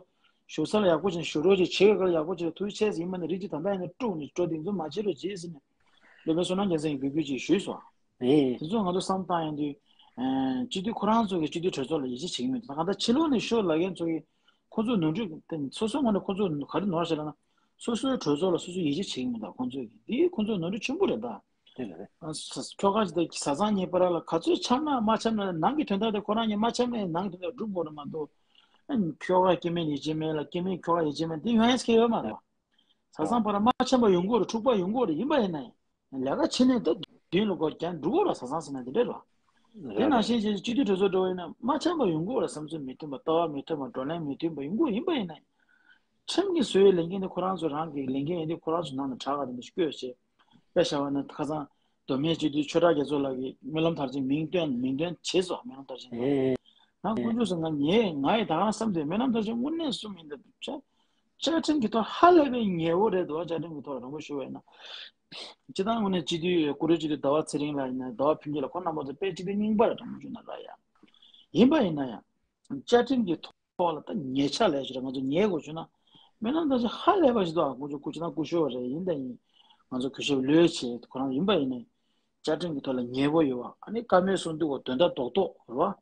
བཞུགས་ས་ལ་ཡག་པོ་ཅིག་བཞུགས་རོགས་ཅིག་བྱེད་ག་ལ་ཡག་པོ་ཅིག་ཐུགས་ཆེ་ཟིན་མ་ནི་རིགས་ཅིག་ད་ལྟ་ཡིན་ན་དཀྲུགས་ནས་སྤྲོ་དེ་ཚོ་མ་བྱེད་རོགས་བྱེད་ཟིན་ནས་སློབ་དཔོན་བསོད་ནམས་རྒྱལ་མཚན་གྱིས་འབོད་སྐུལ་ཅིག་ཞུས་སོང་། དེ་ཚོ་ང་ཚོ་བསམ་བཏང་ཡོང་དུས། སྤྱི་འཐུས་ཁོ་རང་ཚོ་གི་སྤྱི་འཐུས་གྲོས་ཚོགས་ལ་ཡིད་ཆེས་བྱེད་ཀྱི་མི་འདུག་ད་གང་ལྟར་ཕྱི་ལོགས་ནས་ཤོག་ལབ་མཁན་ཚོ་གིས་ཁོ་ཚོ་ནོར་འཁྲུལ་སོ་སོའི་ངོས་ནས་ཁོ་ཚོ་ག་རེ་ནོར་བ་ཞིག་ལབ་ན། སོ་སོའི་གྲོས་ཚོགས་ལ་སོ་སོས་ཡིད་ཆེས་བྱེད་ཀྱི་མི་འདུག་ཁོ་ཚོས་ཀྱིས་འདི་ཁོ་ཚོའི་ནོར་འཁྲུལ་ཆེན་པོ་རེད་ད། དེ་ལ་རེད། ཨ་ཁྱོ་ག་ཅིག་ད་བཟའ་ཚང་གཉིས་བར་ལ་ག་ཚོད་འཆམ་ན་མ་འཆམ་ན་ནང་གི་དོན་དག་དེ་ཁོ་རང་གཉིས་མ་འཆམ་ན་ནང་གི་དོན་དག་སྒྲུབ་དགོས་རེད་མ་གཏོགས། ཨ་ཁྱོ་ག་སྐྱེ་དམན་ཡིད་ཆེས་མེད་ལ་སྐྱེ་དམན་ཁྱོ་ག་ཡིད་ཆེས་མེད་འདི་ཡོང་ཡས་ཁེལ་ཡོད་མ་རེད་བ། བཟའ་ཚང་བར་མ་འཆམ་པ་ཡོང་གི་རེད། འཁྲུག་པ་ཡོང་གི་རེད། ཡིན་པ་ཡིན་ན་ཡང་ལས་ཀ་བྱེད་ནས་ད་མདུན་ལ་སྒོ་རྒྱག་འགྲོ་གི་རེད། བཟའ་ཚང་ཟེར་ན་འདི་འདྲ་རེད་བ། དེ་ནང་བཞིན་བྱས་སྤྱི་འཐུས་གྲོས་ཚོགས་འགྲོ་བ་ཡིན་ན་མ་འཆམ་པ་ཡོང་གི་རེད། བསམ་ཚུལ་མི་མཐུན་པ། ལྟ་བ་མི་མཐུན་པ། བགྲོ་གླེང་མི་མཐུན་པ་ཡོང་གི་ཡིན་པ་ཡིན་ན་ཡང་། ཁྲིམས་ཀྱིས་བཟོས་པའི་ལས་འགན་དེ་ཁོ་རང་ཚོ་རང་གི་ལས་འགན་ཡིན་དུས་ཁོ་རང་ཚོ་ནང་ལ་དྲག་ག་དེ་འདྲ་བཀོད་བྱས། དཔེ་བཞག་པ་ན་ཁ་སང་མདོ་སྨད་སྤྱི་འཐུས་ཆོས་གྲགས་རྒྱ་མཚོ་ལགས་ཀྱིས་སྨོན་ལམ་མཐར་ཕྱིན་མིང་བཏོན་མིང་བཏོན་བྱས་སོང་། སྨོན་ལམ་མཐར་ཕྱིན་ལ། ང་དཀོན་མཆོག་གསུམ་ང་ཉེ་ང་ཡི་ད་ག་རང་བསམ་དུས་སྨོན་ལམ་མཐར་ཕྱིན་དངོས་གནས་གསུམ་ཡིན་ད་ཆ། བཅའ་ཁྲིམས་ཀྱི་ཐོག་ཧ་ལས་པའི་ཉེ་བོ་རེད་འདུག་བཅའ་ཁྲིམས་ཀྱི་ཐོག་ལ་དྲང་པོ་ཞུ་བ་ཡིན་ན། སྤྱི་བཏང་དངོས་གནས་སྤྱི་འཐུས་བཀུར་འོས་སྤྱི་འཐུས་ཟླ་བ་ཚེ་རིང་ལགས་ཡིན་ན། ཟླ་བ་ཕུན་སྐྱིད་ལགས། ཁོང་རྣམ་པ་ཚོ་དཔེ་སྤྱི་འཐུས་རྙིང་པ་རེད། དྲང་པོ་ཞུ་ན་ར་ཡ། ཡིན་པ་ཡིན་ན་ཡང་། བཅའ་ཁྲིམས་ཀྱི་ཐོག་ལ་ད་ཉེ་ཆ་ལས་ཞུ་ར་ང་ཚོ་ཉེ་དགོས་བྱུང་ན། སྨོན་ལམ་མཐར་ཕྱིན་ཧ་ལས་པ་ཞིག་འདུག་ཨ་སྐུ་ཞབས་སྐུ་ཕྱྭ་ན་སྐུ་ཞབས་རེད། ཡིན་ད་ཡིན། ང་ཚོ་སྐུ་ཞབས་ལོས་བྱེད་ཁོ་རང་ཡིན་པ་ཡིན་ན། བཅའ་ཁྲིམས་ཀྱི་ཐོག་ལ་ཉེ་བོ་ཡོད་བ། ཨ་ནི་བཀའ་མོལ་གསུང་དུས་གོ་དོན་དག་རྡོག་རྡོག་རེད་བ།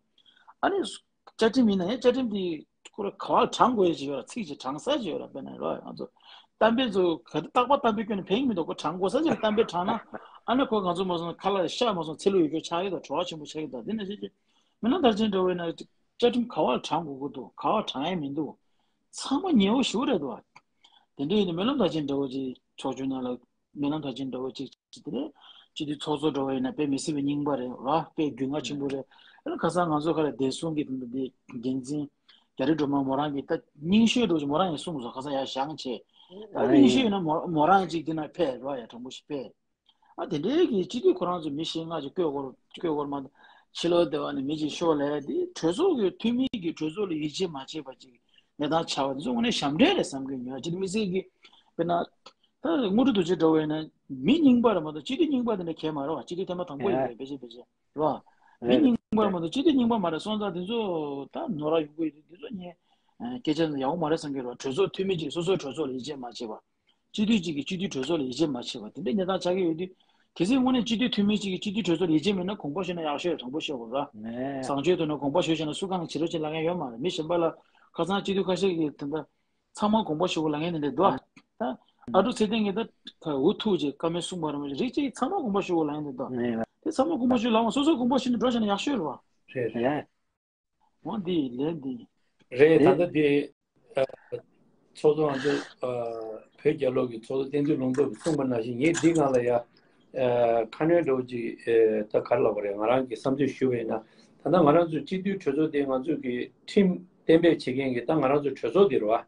ཨ་ནི་བཅའ་ཁྲིམས་ཡིན་ན་ཡང་བཅའ་ཁྲིམས་དེ་ཁོ་ར་ག་བ་དྲང་དགོས་ཡ་ཅིག་ཡོད་ར། ཚིག་ཅིག་དྲང་ས་ཅིག་ཡོད་ར། དཔེར་ན་རེད་བ། ང་ཚོ་གཏམ་དཔེ་ཚོ་ག་དུས་རྟག་པར་གཏམ་དཔེ་སྐྱོན་ནས་ཕན་གྱི་མི་འདུག་ཁོ་དྲང་དགོས་ས་ཅིག་གཏམ་དཔེ་དྲང་ན་ཨ་ནི་ཁོ་ང་ཚོ་མ་སོང་ཁ་ལ་ཤ་མ་སོང་ཚེ་ལུ་ཡོད་རྒྱུ་ཆགས་ཀྱི་འདུག་བྲོ་བ་ཆེན་པོ་ཆགས་ཀྱི་འདུག་དེ་ནང་བཞིན་གྱི་སྨོན་ལམ་མཐར་ཕྱིན་འདྲ་བོ་ཡིན་ན་བཅའ་ཁྲིམས་ག་བ་དྲང་དགོས་ཀྱི་འདུག་ག་བ་དྲང་ཡ་མི་འདུག་ཚང་མ་ཉེ་བོ་ཞེ་པོ་རེད་འདུག་བ། དེ་འདྲ་ཡིན་ན་སྨོན་ལམ་མཐར་ཕྱིན་འདྲ་བོ་ཅིག་ཕྱོགས་བཅུ་ནང་ལ། སྨོན་ལམ་མཐར་ཕྱིན་འདྲ་བོ་ཅིག་ཅིག་དེ་ནས་སྤྱི་འཐུས་ཚོགས་གཙོ་འདྲ་བོ་ཡིན་ན་དཔེ་མི་སྲིད་པའི་རྙིང་པ་རེད་བ། དཔེ་རྒྱུས་མངའ་ཆེན་པོ་རེད། ཨ་ནི་ཁ་སང་ང་ཚོ་ཁ་ལ་བདེ་སྲུང་གི་འདི་འགན་འཛིན་རྒྱ་རི་སྒྲོལ་མ་མོ་རང་གིས་ད་རྙིང་ཤོས་འདྲ་བོ་ཅིག་མོ་རང་ཡང་གསུངས་སོང་། ཁ་སང་ཡར་བཞེངས་བྱས། ད་རྙིང་ཤོས་ཡིན་ན་མོ་མོ་རང་ཅིག་འདི་ན་ཕེབས་རོགས་ཡ། དྲང་པོ་ཞིག་ཕེབས། ཨ་དེ་འདྲའི་གི་སྤྱི་འཐུས་ཁོ་རང་ཚོ་མི་བཞི་ལྔ་ཅིག་བསྐོས་སྐོར་བསྐོས་སྐོར་མ་ཕྱི་ལོགས་སྡེ་བ་ནས་མི་གཅིག་ཤོག་ལས་དེ་གྲོས་ཚོགས་ཀྱི་འཐུས་མི་གིས་གྲོས་ཚོགས་ལ་ཡིད་ཆེས་མ་བྱས་པ་ཅིག་གནས་སྟངས་ཆགས་པ་དེ་ཚོ་དངོས་གནས་ཞབས་འདྲེན་རེད་བསམ་གྱི་ཡོད། ཅིག་མི་སྲིད་ཀྱི་དཔེར་ན། ད་དངོས་གྲུབ་རྡོ་རྗེ་འདྲ་བོ་ཡིན་ན་མི་རྙིང་པ་རེད་མ་གཏོགས་སྤྱི་འཐུས་རྙིང་པ་དེ་འདྲ་གས་མ་རེད་བ། སྤྱི་འཐུས་ཐེངས་མ་དང་པོ་ཡིན་པས་ཕལ་ཆེར་ཕལ་ཆེར་རེད་བ། མི་རྙིང་པ་མ་གཏོགས་སྤྱི་འཐུས་རྙིང་པ་མ་རེད། སོང་ཙང་དེ་ཚོ་ད་ནོར་ར་ཡོང་གི་ཡོད། དེ་ཚོ་ངས་སྐད་ཆ་ཡག་པོ་མ་རེད་བསམ་གྱི་རེད། གྲོས་ཚོགས་འཐུས་མི་གཅིག་སོ་སོའི་གྲོས་ཚོགས་ལ་ཡིད་ཆེས་མ་བྱེད་པ། སྤྱི་འཐུས་གཅིག་གིས་སྤྱི་འཐུས་གྲོས་ཚོགས་ལ་ཡིད་ཆེས་མ་བྱེད་པ་དེ་འདྲའི་གནས་སྟངས་ཆགས་ཀྱི་ཡོད་དུས། གལ་སྲིད་དངོས་གནས་སྤྱི་འཐུས་འཐུས་མི་གཅིག་གིས་སྤྱི་འཐུས་གྲོས་ཚོགས་ལ་ཡིད་ཆེས་མེད་ན་དགོངས་པ་ཞུས་ན་ཡག་ཤོས་རེད། དྲང་པོ་ཤོད་དགོས་ར། ནས་བཟང་སྤྱོད་ཐོག་ནས་དགོངས་པ་ཞུས་བྱས་ན་སུ་གང་ཕྱི་རོལ་ཕྱིན་ལབ་མཁན་ཡོད་མ་རེད། མི་གཞན་པ་ལ་ཁ་སང་སྤྱི་འཐུས་ཁ་ཤས་ཀྱིས་དེ་འདྲ་ཚང་མ་དགོངས་པ་ཞུ་དགོས་ལབ་མཁན་དེ་འདྲ་འདུག་ཨ། ད་ཨ་འབྲུག་ཚེ་བརྟན་གྱིས་ད་འུ་ཐུག་ཅིག་བཀའ་མོལ་གསུངས་པ་རེད། མི་རིགས་གཅིག་ཚང་མ་དགོངས་པ་ཞུ་དགོས་ལབ་མཁན་དེ་འདུག་དེ་ཚང་མ་དགོངས་པ་ཞུ་ལབ་འོང་། སོ་སོ་དགོངས་པ་ཞུས་ནས་འགྲོ་བྱས་ན་ཡག་ཤོས་རེད་བ། རེད་རེད། འོ་འདི་ལན་འདི། རེད། ད་ལྟ་དེ་ཨ་ཚོགས་གཙོ་ང་ཚོ་ཨ་བོད་རྒྱལ་ལོ་གི་ཚོགས་གཙོ་བསྟན་འཛིན་ལྷུན་གྲུབ་གསུངས་པ་ནང་བཞིན་ངས་འདི་སྒང་ལ་ཡ་ཨ་ཁ་སྣོན་འདྲ་བོ་ཅིག་ཨ་ད་ག་རེ་ལབ་དགོས་རེད། ང་རང་གི་བསམ་ཚུལ་ཞུ་བ་ཡིན་ན། ད་ལྟ་ང་རང་ཚོ་སྤྱི་འཐུས་གྲོས་ཚོགས་དེ་ང་ཚོ་གི་ཁྲིམས་གཏན་འབེབས་བྱེད་མཁན་གྱི་ད་ང་རང་ཚོ་གྲོས་ཚོགས་དེ་རེད་བ།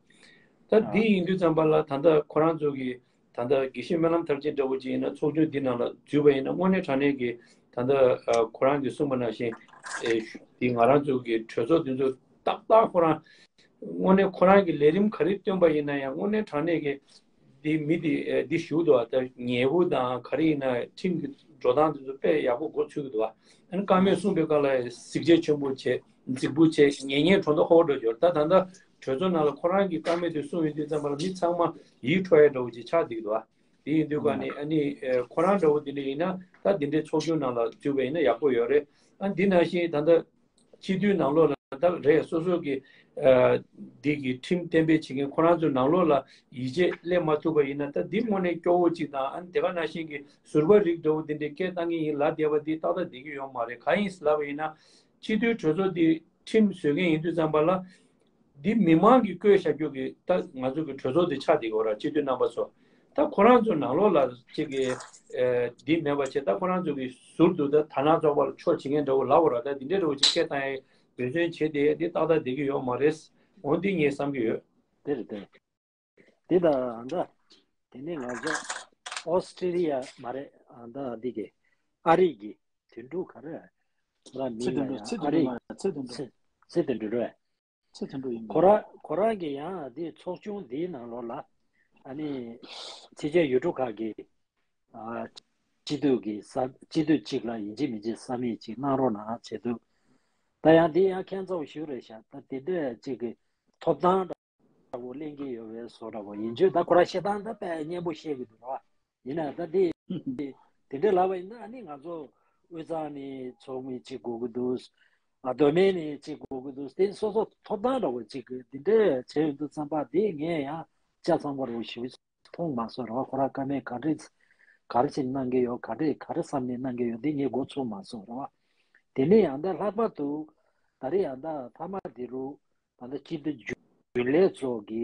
ད་འདི་ཡིན་དུས་ཙམ་པ་ལ་ད་ལྟ་ཁོ་རང་ཚོ་གི་ད་ལྟ་དགེ་བཤེས་སྨོན་ལམ་མཐར་ཕྱིན་འདྲ་བོ་ཅིག་ཡིན་ན་ཚོགས་ཆུང་འདི་ནང་ལ་འཛུལ་བ་ཡིན་ན་དངོས་གནས་དྲང་གནས་ཀྱི་ད་ལྟ་ཨ་ཁོ་རང་གིས་གསུངས་པ་ནང་བཞིན་ཨེ་ཤུ་འདི་ང་རང་ཚོ་གི་གྲོས་ཚོགས་འདི་ཚོ་ཏག་ཏག་ཁོ་རང་དངོས་གནས་ཁོ་རང་གི་ལས་རིམ་ག་རེ་བཏོན་པ་ཡིན་ན་ཡང་དངོས་གནས་དྲང་གནས་ཀྱི་འདི་མི་འདི་ཨེ་འདི་ཞུ་འདུག་བ། ད་ཉེས་པོ་དང་ག་རེ་ཡིན་ན་ཁྲིམས་ཀྱི་འགྲོ་སྟངས་འདི་ཚོ་དཔེ་ཡག་པོ་མགོ་ཚོད་ཀྱི་འདུག་བ། ཨ་ནི་བཀའ་མོལ་གསུངས་པའི་སྐབས་ལ་གཟི་བརྗིད་ཆེན་པོ་བྱས་རྫིག་པོ་བྱས་ཉན་ཉན་གྲོ་འདོགས་ཧོ་འགྲོ་འབྱོར། ད་ད་ལྟ་གྲོས་ཚོགས་ནང་ལ་ཁོ་རང་གི་བཀའ་མོལ་དེ་གསུངས་ཡོང་དུས་ཙམ་པ་ལ་མི་ཚང་མ་ཡིད་འཕྲོག་ཡ་འདྲ་བོ་ཅིག་ཆགས་བསྡད་ཀྱི་འདུག་བ། དེ་ཡིན་དུས་ཀ་ནས་ཨ་ནི་ཨེ་ཁོ་རང་འདྲ་བོ་དེ་འདྲ་ཡིན་ན་ད་དེ་འདྲའི་ཚོགས་ཆུང་ནང་ལ་འཛུལ་བ་ཡིན་ན་ཡག་པོ་ཡོད་རེད། ཨ་འདི་ནང་བཞིན་ད་ལྟ་སྤྱི་འཐུས་ནང་ལོགས་ལ་ད་རེད། སོ་སོ་གི་ཨ་འདི་གི་ཁྲིམས་གཏན་འབེབས་བྱེད་མཁན་ཁོ་རང་ཚོའི་ནང་ལོགས་ལ་ཡིད་ཆེས་སླེབས་མ་ཐུབ་པ་ཡིན་ན་ད་འདི་དངོས་གནས་སྐྱོ་བོ་ཅིག་དང་། ཨ་ནི་དེ་ག་ནང་བཞིན་གྱི་ཟུར་པ་རིགས་འདྲ་བོ་དེ་འདྲའི་སྐད་བཏང་མཁན་ཡིན་ལབ་བསྡད་པ་འདི་ཏག་ཏག་བསྡད་ཀྱི་ཡོད་མ་རེད། གང་ཡིན་ལབ་པ་ཡིན་ན་སྤྱི་འཐུས་གྲོས་ཚོགས་འདི་ཁྲིམས་བཟོ་མཁན་ཡིན་དུས་ཙམ་པ་ལ། འདི་མི་མང་གིས་བསྐོས་བཞག་རྒྱུ་གི་ད་ང་ཚོ་གི་གྲོས་ཚོགས་འདི་ཆགས་བསྡད་ཀྱི་ཡོད་ར། སྤྱི་འཐུས་རྣམ་པ་ཚོ། ད་ཁོ་རང་ཚོ་ནང་ལོགས་ལ་གཅིག་གི་ཨེ་འདི་མེད་པ་བྱས། ད་ཁོ་རང་ཚོ་གི་ཟུར་དུ་ད་དར་ནག་ཚོགས་པ་ལ་ཕྱོགས་བྱེད་མཁན་འདྲ་བོ་ལབ་པ་ར། ད་འདི་འདྲའི་འདྲ་བོ་ཅིག་སྐད་བཏང་ཡས་འབད་བརྩོན་བྱས་ཏེ་འདི་ཏག་ཏག་བསྡད་ཀྱི་ཡོད་མ་རེད། འོ་འདི་ངས་བསམ་གྱི་ཡོད། དེ་རེད་དེ། དེ་ད་ད་དེ་ནས་ང་ཚོ་ཨོ་སི་ཀྲི་ལི་ཡ་མ་རེད། ཨ་ད་འདི་གི་ཨ་རི་གི་དོན་གྲུབ་ག་རེ་ཁོ་རང་མིང་ལ་ཡང་ཨ་རི་ཚེ་དོན་གྲུབ་མ་རེད། ཚེ་དོན་གྲུབ། ཚེ་ཚེ་དོན་གྲུབ་རེད། ཚེ་དོན་གྲུབ་ཡིན་ཁོ་པས། རང་ཁོ་རང་གིས་ཡང་འདི་ཚོགས་ཆུང་འདིའི་ནང་ལོགས་ལ་ཨ་ནི་ཕྱི་རྒྱལ་ཡུལ་གྲུ་ཁག་གི་ཨ་སྤྱི་འཐུས་ཀྱི་ས་སྤྱི་འཐུས་གཅིག་ལ་ཡིན་གཅིག་མིན་གཅིག་ས་མིག་ཅིག་གནང་རོགས་གནང་བྱེད་དུས། ད་ཡང་འདི་ཡང་ཁྱད་མཚར་པོ་ཞིག་རེད་ཤག་ད་དེ་འདྲ་ཅིག་གི་ཐོབ་ཐང་འདྲ་པོ་ལེན་གྱི་ཡོད་པའི་བཟོ་འདྲ་པོ་ཡིན་དུས། ད་ཁོ་རང་བཤད་སྟངས་ད་དཔེ་སྙན་པོ་བཤད་ཀྱི་འདུག་ར། ཡིན་ན་ད་དེ་དེ་འདྲ་ལབ་པ་ཡིན་ན་ཨ་ནི་ང་ཚོ་དབུས་གཙང་ནས་ཚོགས་མི་གཅིག་དགོས་ཀྱི་འདུག་ཨ་མདོ་སྨད་ནས་གཅིག་དགོས་ཀྱི་འདུག་དེ་སོ་སོ་ཐོབ་ཐང་འདྲ་པོ་གཅིག་གི་དེ་འདྲ་བྱས་ཡོང་དུས་ཙམ་པ་དེ་ངས་ཡང་ཆ་ཚང་པོ་རུ་ཞིབ་མཐོང་མ་སོང་ར་བ། ཁོ་རང་བཀའ་མོལ་ག་འདྲས་ག་རེ་བྱས་གནང་གི་ཡོད། ག་འདྲས་ག་རེ་བསམ་ནས་གནང་གི་ཡོད། དེ་ངས་མགོ་ཚོས་མ་སོང་ར་བ། དེ་ནས་ཡང་ད་ལྷག་པར་དུ་ད་རེས་ཡང་ད་མཐའ་མ་འདི་རུ་ད་ལྟ་སྤྱི་འཐུས་རྒྱུན་ལས་ཚོ་གི་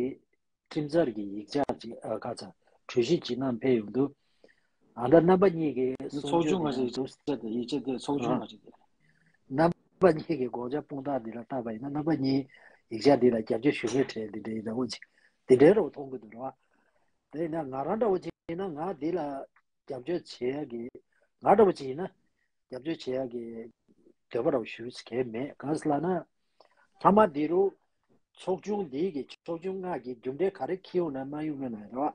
ཁྲིམས་འཆར་གྱི་ཡིག་ཆ་ཅིག་ཨ་ཁ་ཚ་གྲོས་གཞི་ཅིག་བསྣམས་ཕེབས་ཡོང་དུས། ཨ་ད་རྣམ་པ་གཉིས་ཀྱི་གསུང་ཚོགས་ཆུང་ཆོས་ང་ཞིག་དེ་ཡིག་ཆ་དེ་ཚོགས་ཆུང་ང་ཞིག་དེ། རྣམ་པ་གཉིས་ཀྱི་དགོངས་འཆར་དཔང་རྟགས་འདི་ལ་བལྟས་པ་ཡིན་ན་རྣམ་པ་གཉིས་ཡིག་ཆ་འདི་ལ་རྒྱབ་སྐྱོར་ཞུ་མཁན་གྲས་འདི་འདྲའི་འདྲ་བོ་ཅིག་འདི་འདྲའི་རུ་མཐོང་གི་འདུག་ར་བ། དེ་ཡིན་ན་ང་རང་འདྲ་བོ་ཅིག་ཡིན་ན་ང་འདི་ལ་རྒྱབ་སྐྱོར་བྱེད་ཡ་གི་ང་འདྲ་བོ་ཅིག་ཡིན་ན། རྒྱབ་སྐྱོར་བྱེད་ཡག་གི་འདོད་པ་རང་ཞུ་གལ་མེད། གང་ཟེར་ལབ་ན། མཐའ་མ་འདི་རུ་ཚོགས་ཆུང་འདི་གི་ཚོགས་ཆུང་ལྔ་གི་རྒྱུ་འབྲས་ག་རེ་འཁྱེར་ཡོང་ན་མ་ཡོང་ན་རེད་བ།